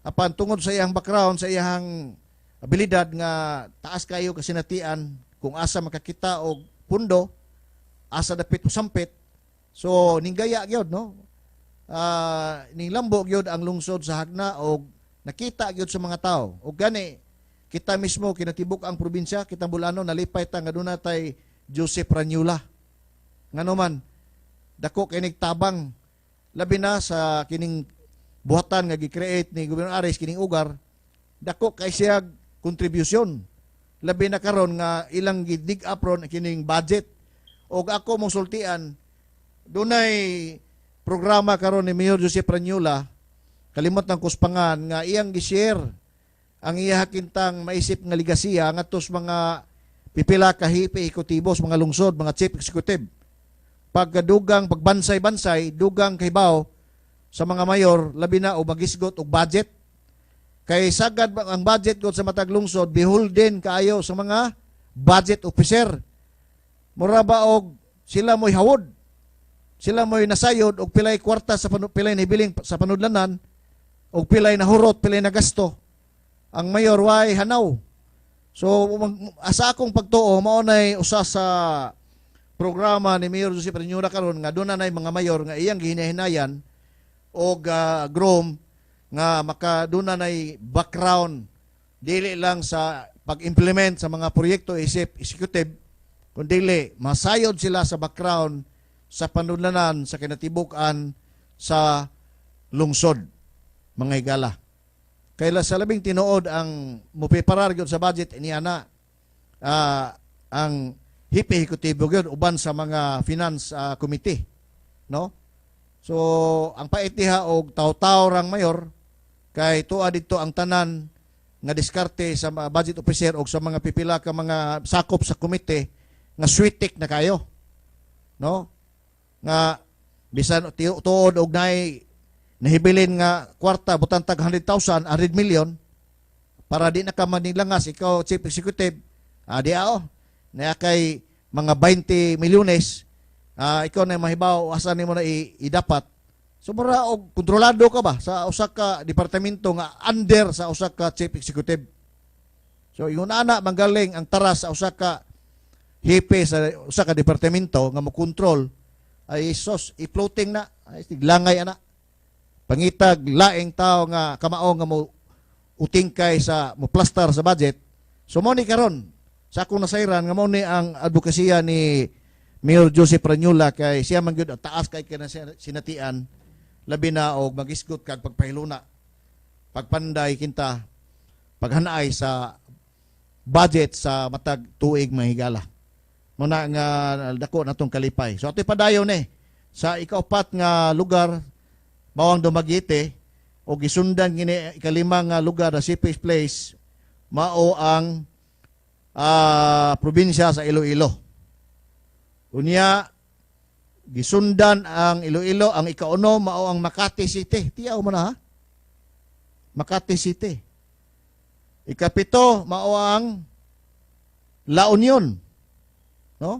Apan tungod sa iyang background, sa iyang abilidad nga taas kayo kasinatian kung asa makakita og pundo, asa dapit sampit. So ninggaya gyud, no? Ninglambo gyud ang lungsod sa Jagna og nakita gyud sa mga tao. Og gani kita mismo kinatibuk ang probinsya, kitang Bol-anon, nalipay ta nga duna tay Joseph Rañula. Ngano man dako kay tabang, labi na sa kining buhatan nga gi-create ni Gobernador Aris, kining ugar, dako kay siya kontribusyon, labi na karon nga ilang gi-dig up ron kining budget. Og ako mong sultian, dunay programa karon ni Mayor Joseph Rañula, kalimot ng kuspangan, nga iyang gi-share ang iya kintang maisip nga ligasiya ngadto sa mga pipila ka hepe ehekutibos, mga lungsod, mga chief executive. Pagkadugang pagbansay-bansay, dugang kahibaw sa mga mayor, labi na o magisgot og budget. Kay sagad ang budget ko sa matag lungsod, beholden kaayo sa mga budget officer. Mura ba og sila mo'y hawod. Sila mo'y nasayod og pilay kwarta sa pilay nahibiling sa panudlanan og pilay nahurot, pilay nagasto. Ang mayor way hanaw. So asa akong pagtuo, mao nay usa sa programa ni Mayor Joseph Rañula karon nga doon na mga mayor nga iyang gihinahinayan og groom nga maka doon na background, dili lang sa pag-implement sa mga proyekto isip executive, kundi masayod sila sa background sa panudlanan sa kinatibuk-an sa lungsod, mga higala. Kay sa labing tinuod, ang mupreparar gyud sa budget ini ana ang hepe ehekutibo gyud uban sa mga finance committee, no? So ang pait diha og taw-taw rang mayor kay tuwa didto ang tanan nga diskarte sa mga budget officer og sa mga pipila ka mga sakop sa komite nga switik na kayo, no? Nga bisan tuod og naay nahibilin nga kwarta, butan tag 100,000, 100 million para di na ka manilangas, ikaw chief executive, di ao na kay mga 20 milyones, ikaw na mahibaw asa nimo na idapat. So mura og kontrolado ka ba sa usa ka departamento nga under sa usa ka chief executive. So ingon ana manggaling ang taras sa usa ka hepe sa usa ka departamento nga mo kontrol ay sos i-floating na ay tiglangay ana, pangitag laing tao nga kamao nga mo utingkay sa mo plastar sa budget. So mo ni karon sa akong nasayran nga mao ni ang advokasya ni Mayor Joseph Rañula kay siya man gyud ang taas kay kana sinatian, labi na og magisgot kag pagpahiluna, pagpanday kinta, paghanaay sa budget sa matag tuig, mga higala. Muna nga dako natong kalipay. So atoy padayon eh sa ikaupat nga lugar, mao ang Dumaguete, o gisundan kini ikalima nga lugar, the safest place, mao ang probinsya sa Iloilo. Unya gisundan ang Iloilo, ang ikauno mao ang Makati City. Tiyaw mo na ha. Makati City. Ikapito mao ang La Union. No?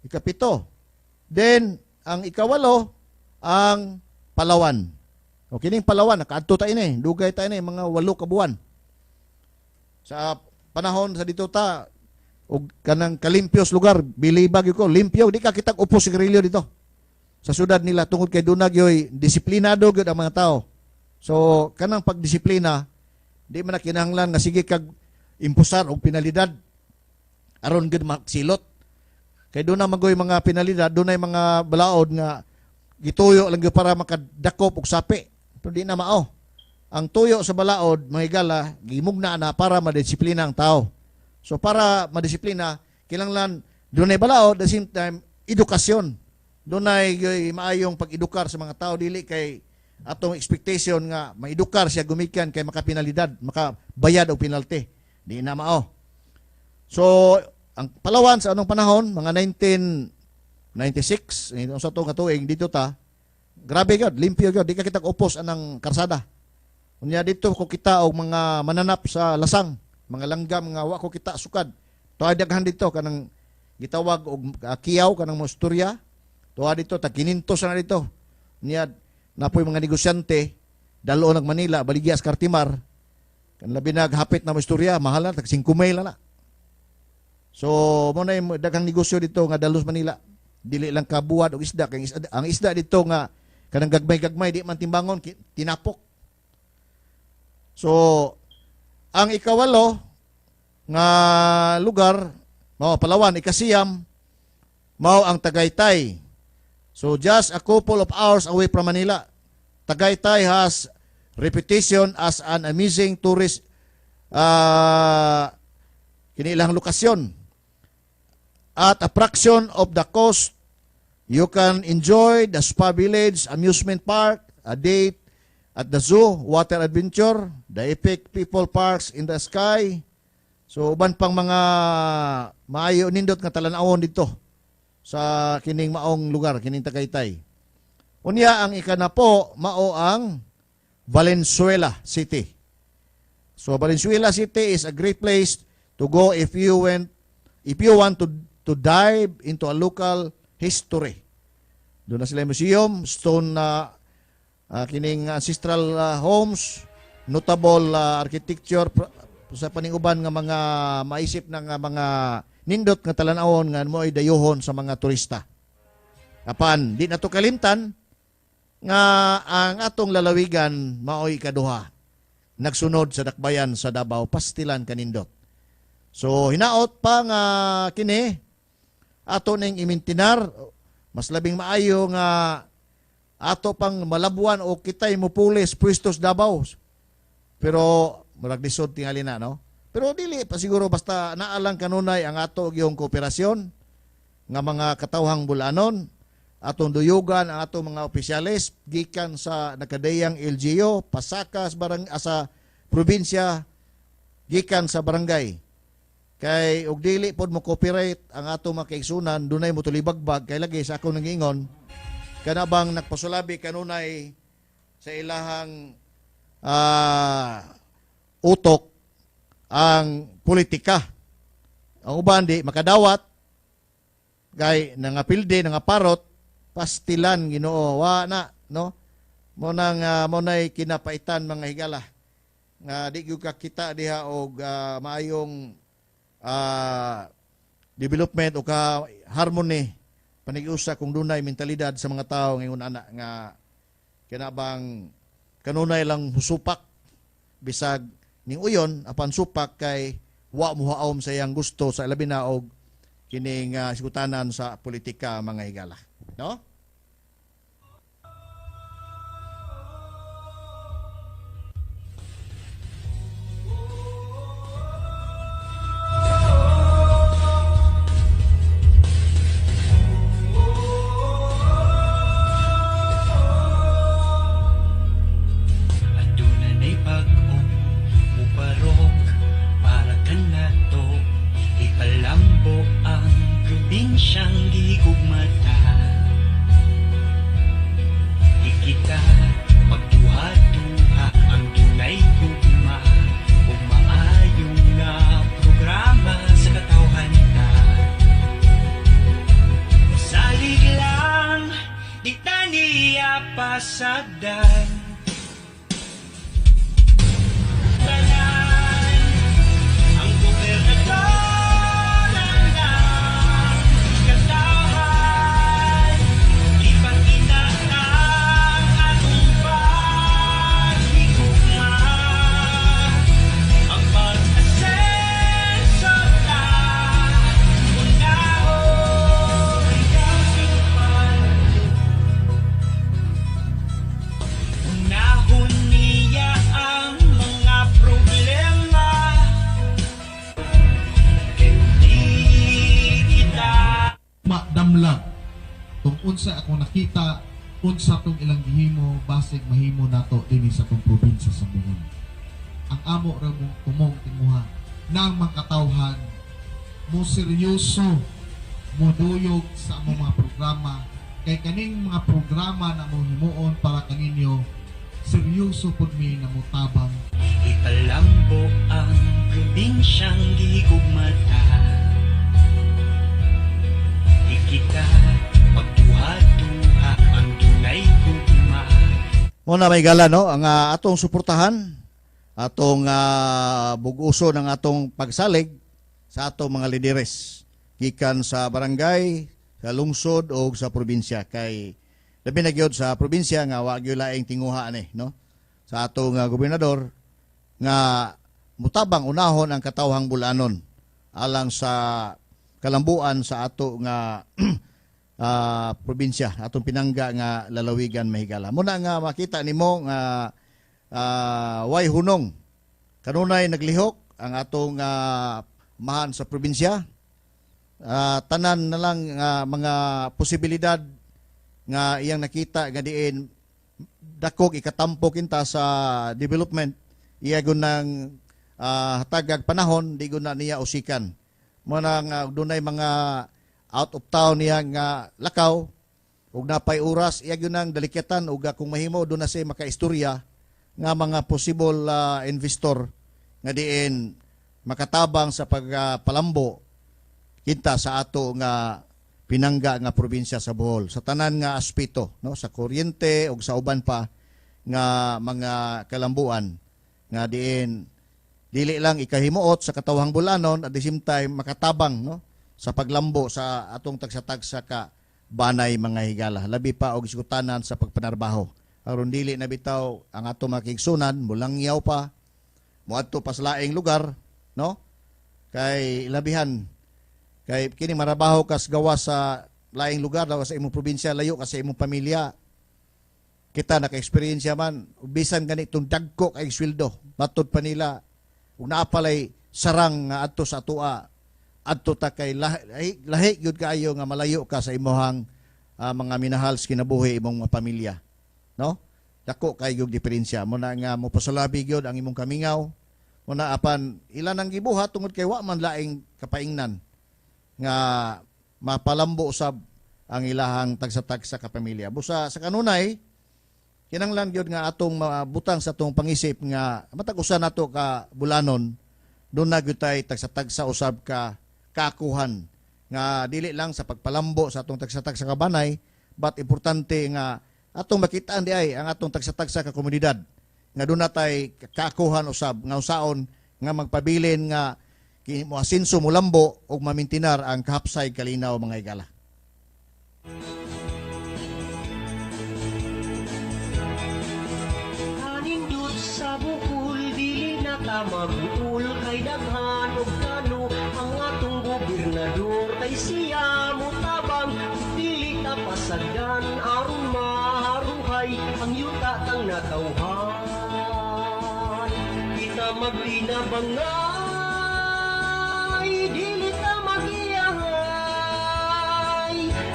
Ikapito. Then ang ikawalo ang Palawan. O kining Palawan nakaadto ta ini, dugay ta ini, mga 8 ka buwan. Sa panahon sa dito ta Og kanang kalimpios lugar, bilibag ko, limpyo, di ka kitag upos sigarilyo dito sa syudad nila tungod kay dunag yoy disiplinado gyud ang mga tao. So kanang pagdisiplina, di man na kinahanglan nga sige kag impusar og penalidad aron gyud maksilot. Kay doon na magoy mga penalidad, doon ay mga balaod nga gituyo lang gyud para makadakop og sapi. Pero di na mao. Ang tuyo sa balaod, mga higala, gimugna na para madisiplina ang tao. So para madisiplina, kinahanglan dunay balaod, at the same time edukasyon. Dunay maayong pag-edukar sa mga tao, dili kay atong expectation nga maedukar siya gumikan kay makapinalidad, makabayad og penalty. Di na mao. So ang Palawan sa anong panahon, mga 1996, sa itong katuig dito ta, grabe gyud, limpyo gyud, di ka kita upos anang karsada. Unya dito ko kita og mga mananap sa lasang, mga langgam nga wa ko kita sukad. Tuwa daghan dito kanang gitawag og kiyaw kanang mosturya. Tuwa dito tag 500 na dito. Niya napoy mga negosyante dalo nag Manila baligya sa Cartimar. Kan labi naghapit na mosturya, mahal na tag 5,000 na. So mo na yung daghang negosyo dito nga dalo sa Manila. Dili lang kabuhat og isda kay ang isda dito nga kanang gagmay-gagmay di man timbangon, tinapok. So ang ikawalo nga lugar mao Palawan, ikasiyam mao ang Tagaytay. So just a couple of hours away from Manila. Tagaytay has reputation as an amazing tourist kinilang lokasyon. At a fraction of the cost, you can enjoy the spa village, amusement park, a date at the zoo, water adventure, the epic people parks in the sky. So uban pang mga maayo nindot nga talan-awon dito sa kining maong lugar, kining Tagaytay. Unya ang ikanapo mao ang Valenzuela City. So Valenzuela City is a great place to go if you want to dive into a local history. Doon na sila museum, stone na kining ancestral homes, notable architecture sa paninguban nga mga maisip na nga mga nindot nga talan-awon nga mo'y dayuhon sa mga turista. Apan di na to kalimtan nga ang atong lalawigan maoy ikaduha nagsunod sa dakbayan sa Davao, pastilan kanindot. So hinaot pa nga kini ato ning imintinar, mas labing maayo nga ato pang malabuan o kitay mupulis puestos Davao. Pero murag lisod tingali na, no? Pero dili pa siguro basta naalang kanunay ang ato gyung kooperasyon nga mga katawhang bulanon, atong duyugan ang atong mga opisyales gikan sa nakadayang LGU, pasakas barang sa probinsya, gikan sa barangay. Kay og dili pod mo cooperate ang atong mga kaigsunan, dunay mo tulibagbag kay lagi sa akong nangingon kana bang nagpasulabi kanunay sa ilahang utok ang politika. Ang uban di makadawat kay nangapilde, nangaparot, pastilan Ginoo wa na, no? Mo nang mo nay kinapaitan mga higala nga di gyud ka kita diha og maayong development o ka harmony panig-usa kung dunay mentalidad sa mga tao ngayon ana nga kinabang kanunay lang supak bisag ning uyon apan supak kay wa mohaom sa iyang gusto sa labi na og kining sikutanan sa politika mga higala, no? Ipalambo ang probinsyang gigugmata. Di kita magduha-duha ang dunay gugma o maayong nga programa sa katawhan ta. Salig lang, di ta niya pasagdan. Tanan, ang gobernador. Makita unsa tong ilang gihimo, basig mahimo nato dinhi sa atong probinsya sa Bohol. Ang amo ra mong tumong tinguha nang mga mo seryoso, mo duyog sa among mga programa, kay kaning mga programa na mo himuon para kaninyo, seryoso pud mi na motabang. Ipalambo ang probinsyang gihigugmata. Di kita magduha-duha, ang dunay gugma. Mo na may gala, no, ang atong suportahan, atong buguso ng atong pagsalig sa atong mga lideres gikan sa barangay, sa lungsod o sa probinsya, kay labi na gyud sa probinsya nga wa gyud laing tinguha ani, no, sa atong gobernador nga mutabang unahon ang katawhang Bulanon alang sa kalambuan sa ato nga probinsya, atong pinangga nga lalawigan, mahigala. Muna nga makita nimo nga way hunong, kanunay naglihok ang atong mahan sa probinsya. Tanan na lang nga mga posibilidad nga iyang nakita nga diin dakog ikatampo kinta sa development, iya gyud nang hatagag panahon, di gyud na niya usikan. Mo na nga dunay mga out of town niya nga lakaw ug napay oras, iya gyud nang dalikyatan ug kung mahimo doon na siya makaistorya nga mga possible investor nga diin makatabang sa pagpalambo kita sa ato nga pinangga nga probinsya sa Bohol sa tanan nga aspeto, no, sa kuryente ug sa uban pa nga mga kalambuan nga diin dili lang ikahimuot sa katawhang Bulanon, at the same time makatabang, no, sa paglambo sa atong tagsa-tagsa ka banay, mga higala, labi pa og iskutanan sa pagpanarbaho, aron dili na bitaw ang atong mga kaigsunan mulangyaw pa, moadto pa sa laing lugar, no, kay labihan kay kini marabaho kas gawas sa laing lugar, gawas sa imong probinsya, layo ka sa imong pamilya. Kita naka-eksperyensya man, bisan ganitong dagko kay sweldo, matud pa nila ug naa palay sarang nga adto sa atoa, adto ta, kay lahi, lahi gyud kaayo nga malayo ka sa imong mga minahal sa kinabuhi, imong mga pamilya, no? Dako kay gyud diferensya. Mo na nga mopasulabi gyud ang imong kamingaw mo na, apan ilan ang gibuhat tungod kay wa man laing kapaingnan nga mapalambo usab ang ilahang tagsa-tagsa ka pamilya. Busa sa kanunay, kinanglan gyud nga atong mabutang sa atong pangisip nga matag usa nato ka Bulanon doon na gyud tay tagsa-tagsa usab ka kakuhan nga dili lang sa pagpalambo sa atong tagsa-tagsa ka banay, but importante nga atong makitaan di ay ang atong tagsa-tagsa ka komunidad nga doon na tay kakuhan usab nga usaon nga magpabilin nga mo asinso, mulambo ug mamintinar ang kahapsay kalinaw, mga higala. Kanindot sa bukol, dili na ta maguol kay daghan og plano ang atong gobernador, kay siya motabang, dili ta pasagdan aron maharuhay ang yuta tang natawhan. Kita magtinabangay, dili ta magiyahay,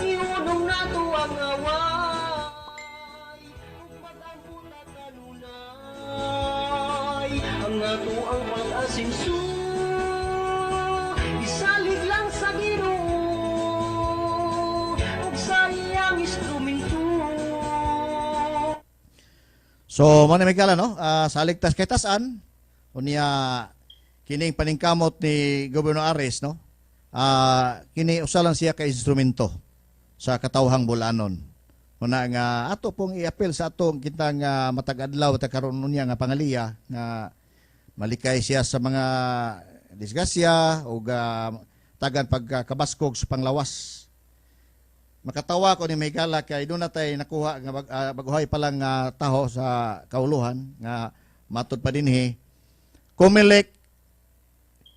iunong nato ang away ug mag-ampo ta kanunay ang ato ang pag-asinso, isalig lang sa Ginoo ug sa iyang instrumento. So, mo na may gala, no? Salig tas kay tasan, unya kining paningkamot ni Governor Ares, no? Kini usa lang siya ka instrumento sa katawhang Bulanon. Muna nga ato pong i-appeal sa atong kita nga matag adlaw ta karon unya nga pangaliya nga malikay siya sa mga disgrasya o tagan pagkabaskog sa panglawas. Makatawa ko ni Maygala kay doon na tay nakuha nga baguhay pa lang nga taho sa kauluhan nga matud pa dinhi. COMELEC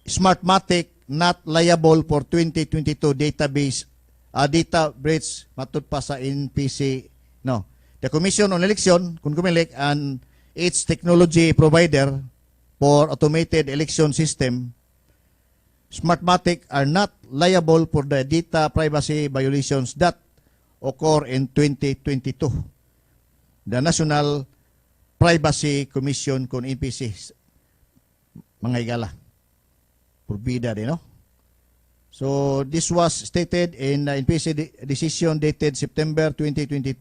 Smartmatic not liable for 2022 database data breach matud pa sa NPC, no? The Commission on Election kun COMELEC and its technology provider for automated election system Smartmatic are not liable for the data privacy violations that occur in 2022. The National Privacy Commission kon NPC, mga higala. Purbida din, no? So, this was stated in the NPC decision dated September 2022,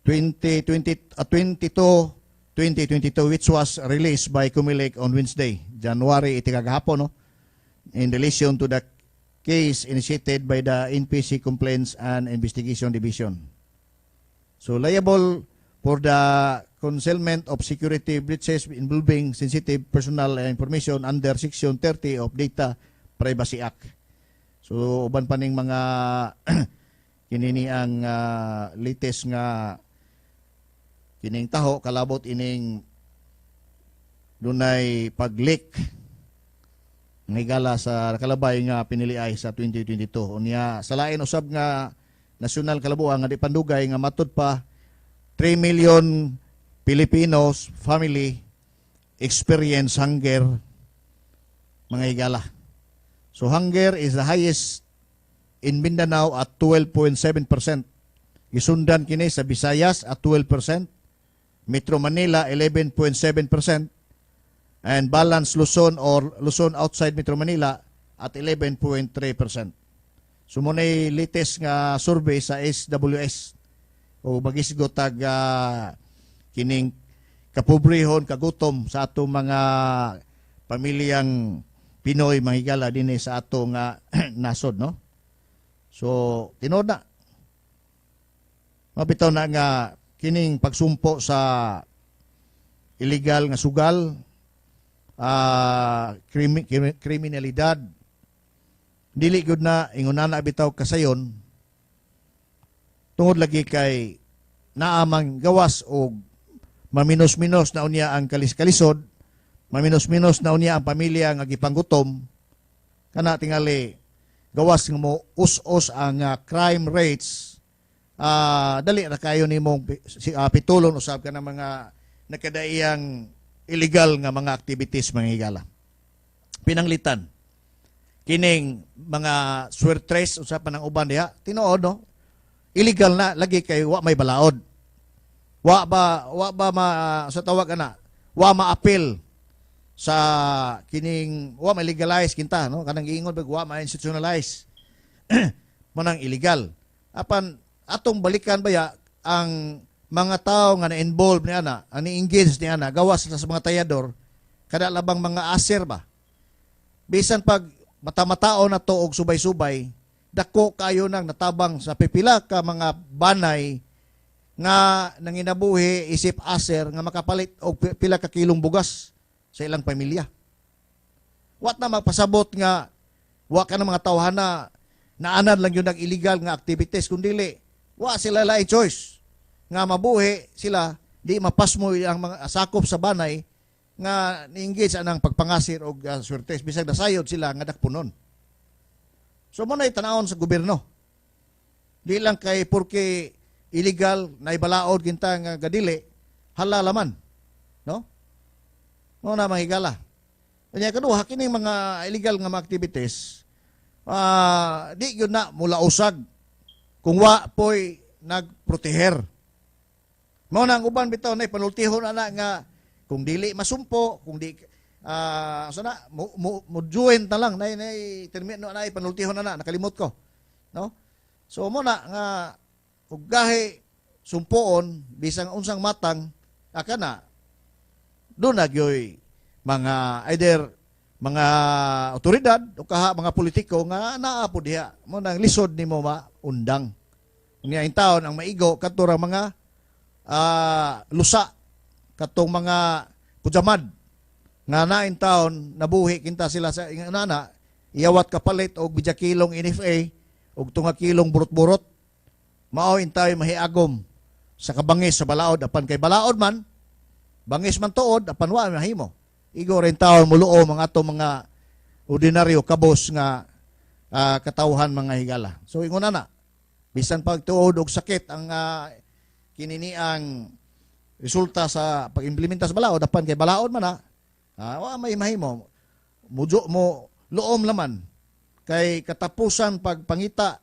2020, 22, 2022, which was released by Comelec on Wednesday, January 8 kagahapon, no? In relation to the case initiated by the NPC Complaints and Investigation Division. So, liable for the concealment of security breaches involving sensitive personal information under Section 30 of Data Privacy Act. So, uban pa ning mga kinini ang latest nga kining taho kalabot ining dunay pag-leak ngigala sa kalabay nga piniliay sa 2022. Unya sa lain usab nga nasyonal kalabuan nga di pandugay nga matud pa 3 million Filipinos family experience hunger, mga higala. So hunger is the highest in Mindanao at 12.7%. Gisundan kini sa Visayas at 12%, Metro Manila 11.7%, and balance Luzon or Luzon outside Metro Manila at 11.3%. So mo latest nga survey sa SWS o magisgot tag kining kapobrehon, kagutom sa atong mga pamilyang Pinoy, mga higala, dinhi sa atong nasod, no? So tinuod na. Mabitaw na nga kining pagsumpo sa illegal nga sugal, kriminalidad, dili gyud na ingon na bitaw kasayon tungod lagi kay naamang gawas og maminos-minos na unya ang kalis-kalisod, maminos-minos na unya ang pamilya nga gipanggutom kana. Tingali gawas nga mo us-us ang crime rates, dali ra kayo nimong pitulon usab ka ng mga nakadaiyang illegal nga mga activities, mga higala. Pinanglitan kining mga swertres usab pa ng uban diha, tinuod, no, illegal na lagi kay wa may balaod, wa ba ma sa tawag ana, wa maapil sa kining wa ma legalize kinta, no, kanang giingon bag wa ma institutionalize mo nang illegal. Apan atong balikan baya ang mga tao nga na-involve ni ana, ang ni-engage ni ana, gawas sa mga tayador, kada labang mga aser ba, bisan pag mata-matao na to og subay-subay, dako kayo nang natabang sa pipila ka mga banay nga nanginabuhi isip aser nga makapalit og pila ka kilong bugas sa ilang pamilya. Wat na magpasabot nga wa ka ng mga tawhana naanad lang yun ang illegal nga activities, kundili wa sila lain choice nga mabuhi sila, di mapasmo ang mga sakop sa banay nga ni-engage anang pagpangasir og swertes bisag nasayod sila nga dakpunon. So mo na tanawon sa gobyerno. Di lang kay porque illegal na ibalaod kinta nga gadili halala man, no? Mo na, mga higala. Kanya kaduha, kining mga illegal nga mga activities, di gyud na mula usag kung wa poy nagproteher. Mao na ang uban bitaw na panultihon ana nga kung dili masumpo, kung di sana mo join na lang nay nay termino na panultihon na, nakalimot ko. No? So mo na nga ug gahi sumpoon bisang unsang matang akana doon na gyoy mga either mga otoridad o kaha mga politiko nga naa po diha mo nang lisod nimo maundang. Unya in taon ang maigo kadto ra mga lusa, katong mga kujamad nga na in taon nabuhi kinta sila sa nana iyawat kapalit og bidya kilong NFA og tunga kilong burot-burot, mao in tayo mahiagom sa kabangis sa balaod. Apan kay balaod man, bangis man tuod, apan wa mahimo. Igo rin taon muluo mga ato mga ordinaryo kabos nga katawhan, mga higala. So ingon na, bisan pagtuod og sakit ang kininiang resulta sa pag-implementa sa balaod, apan kay balaod man na, wa may mahimo, mujo mo luom laman. Kay katapusan pagpangita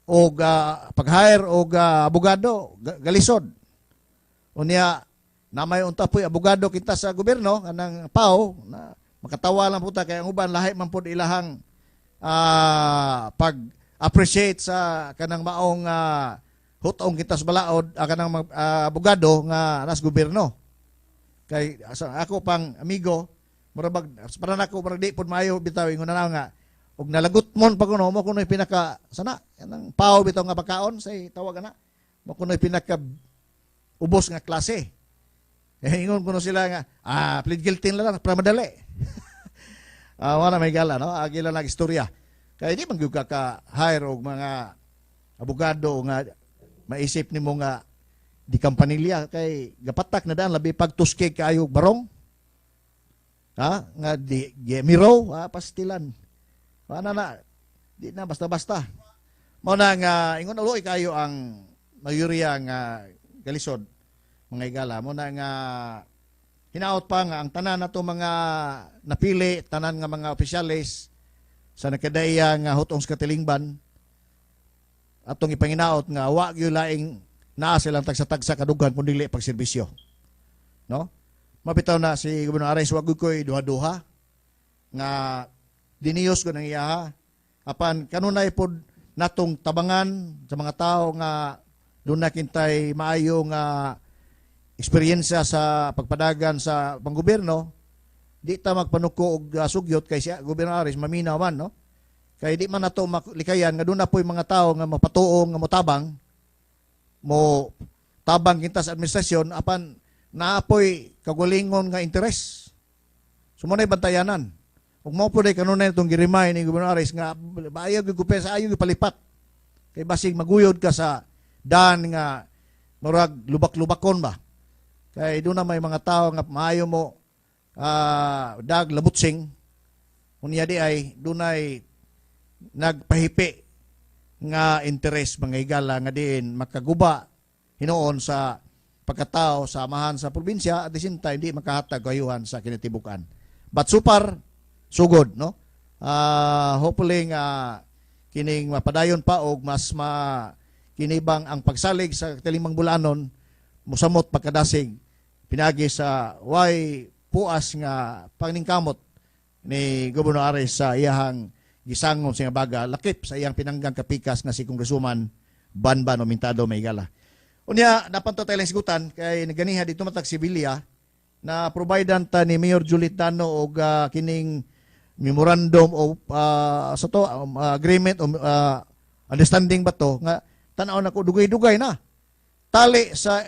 og pag-hire og abogado galisod. Unya namay unta po'y abogado kita sa gobyerno kanang PAO na makatawa lang puta kay ang uban lahi man pod ilahang pag-appreciate sa kanang maong hutong kita sa balaod kanang abogado nga nas gobyerno. Kay sa ako pang amigo murag para nako murag di pod maayo bitaw ingon na nga og nalagot mon pa kuno mo kuno'y pinaka sana kanang PAO bitaw nga pagkaon say tawag ana mo kuno'y pinaka ubos nga klase. Eh, ingon kuno sila nga plead guilty na lang para madali. Wala may gala no, agila lang istorya. Kay di man gyud ka ka-hire og mga abogado nga maisip nimo nga di kampanilya kay gapatak na daan labi pagtuskig kaayo barong. Ha nga di miro pastilan. Wala na di na basta-basta. Mao na nga ingon uloy kayo ang mayoriya nga galisod mga igala. Mao na nga hinaot pa nga ang tanan nato mga napili, tanan nga mga opisyales sa nakadaiya nga hutong sa katilingban atong ipanginaot nga wa gyud laing naa silang tagsa-tagsa kadughan kun dili pagserbisyo. No? Mabitaw na si Gobernador Ares wa gyud koy duha-duha nga diniyos ko nang iyaha. Apan kanunay pod natong tabangan sa mga tao nga doon na kintay maayo nga eksperyensya sa pagpadagan sa panggobyerno, di ta magpanuko og sugyot kay siya Gobernador Ares maminaw man, no? Kay di man nato malikayan nga doon na po'y mga tao nga mapatuong nga motabang mo tabang kita sa administrasyon apan naapoy kagulingon nga interes. So mo na'y bantayanan. Ug mao po day kanunay itong girimay ni Gobernador Ares nga ayaw gyud kupesa, ayaw gyud palipat. Kay basig maguyod ka sa daan nga murag lubak-lubakon ba. Kay doon na may mga tao nga maayo mo dag labutsing unya di ay dunay nagpahipi nga interes mga higala nga diin makaguba hinuon sa pagkatao sa amahan sa probinsya at the same time di makahatag kayuhan sa kinatibukan. But so far sugod, no? Hopefully nga kining mapadayon pa og mas ma kinibang ang pagsalig sa Katilingban Bulanon mosamot pagkadasig pinagi sa way puas nga paningkamot ni Gobernador Ares sa iyahang gisangon sa baga lakip sa iyang pinanggang kapikas nga si Congresswoman Banban Omentado Maygala. Unya napanto tayo lang sigutan kay naganiha dito matag Sevilla na providean ta ni Mayor Juliet Dano og kining memorandum o sa to agreement o understanding ba to nga tan-aw na ko dugay-dugay na tali sa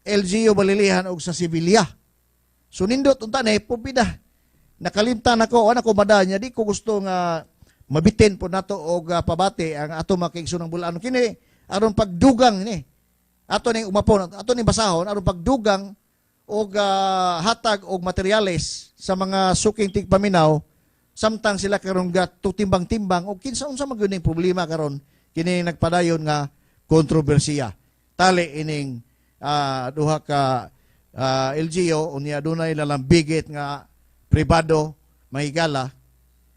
LGU Balilihan og sa Sevilla. So nindot unta na pubida. Nakalimtan ako, ana ko mada niya di ko gusto nga mabitin po nato og pabati ang ato makiigsoon ng Bulanon kini aron pagdugang ni. Ato ning umapon, ato ning basahon aron pagdugang og hatag og materyales sa mga suking tigpaminaw samtang sila karon gatimbang-timbang og kinsa unsa man gyud ning problema karon kini nagpadayon nga kontrobersiya. Tali ining duha ka LGU unya dunay lalambigit nga pribado mahigala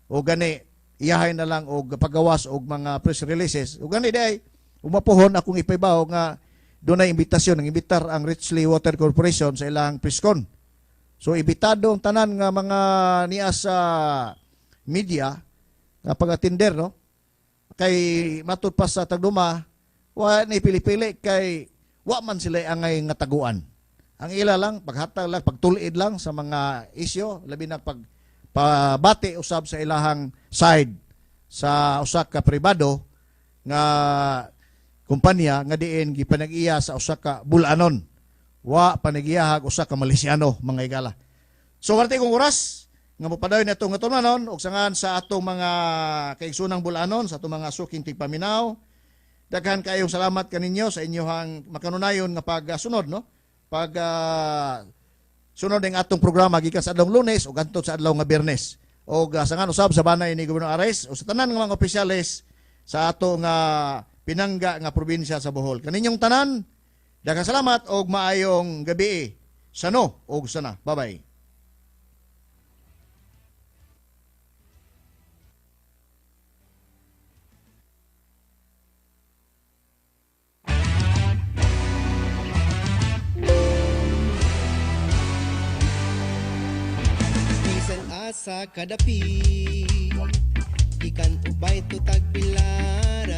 o gani iyahay na lang og pagawas og mga press releases o gani day umapohon akong ipahibaw nga dunay imbitasyon ang imbitar ang Richley Water Corporation sa ilang presscon. So ibitado ang tanan nga mga niya sa media nga pag-attender, no? Kay matud pa sa tagduma wa ni pili-pili kay wa man sila angay nga taguan. Ang ila lang paghatag lang pagtulid lang sa mga isyo labi na pag pabati usab sa ilahang side sa usa ka pribado nga kumpanya nga diin gipanag-iya sa usa ka Bulanon. Wa panagiyahag usa ka Malaysiano mga higala. So wala kong oras nga mopadayon natong nga og sangan sa atong mga kaigsoonang Bulanon, sa atong mga suking tigpaminaw. Daghan kaayong salamat kaninyo sa inyong makanunayon nga pagsunod, no? Pag sunod ang atong programa gikan sa adlaw Lunes ug hangtod sa adlaw nga Biyernes. Og sangan usab sa banay ni Gobernador Ares o sa tanan nga mga opisyales sa ato nga pinangga nga probinsya sa Bohol. Kaninyong tanan, daghang salamat og maayong gabi. Sano og sana. Bye-bye. Asa kadapit gikan Ubay to Tagbilaran,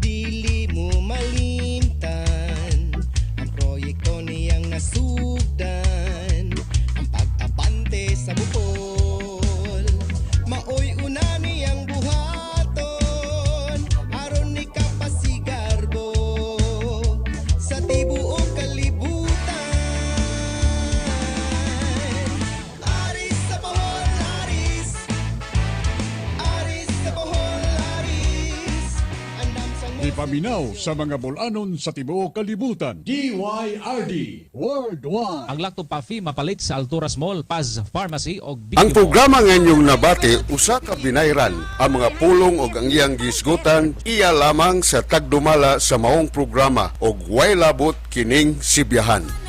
dili mo malimtan ang proyekto niyang nasugdan. Ang pag-abante sa Bohol maoy una niyang buhaton aron ni kapasigarbo sa tibuok kalibutan. Aris sa Bohol, Aris. Aris sa Bohol, Aris. Andam sang mo Ipaminaw sa mga bulanon sa tibuok kalibutan. DYRD Worldwide. Ang Lacto Puffy mapalit sa Alturas Mall, Paz Pharmacy o Ang programa nga inyong nabati usa ka binayran. Ang mga pulong og ang iyang gisgutan iya lamang sa tagdumala sa maong programa og way labot kining Sibiyahan.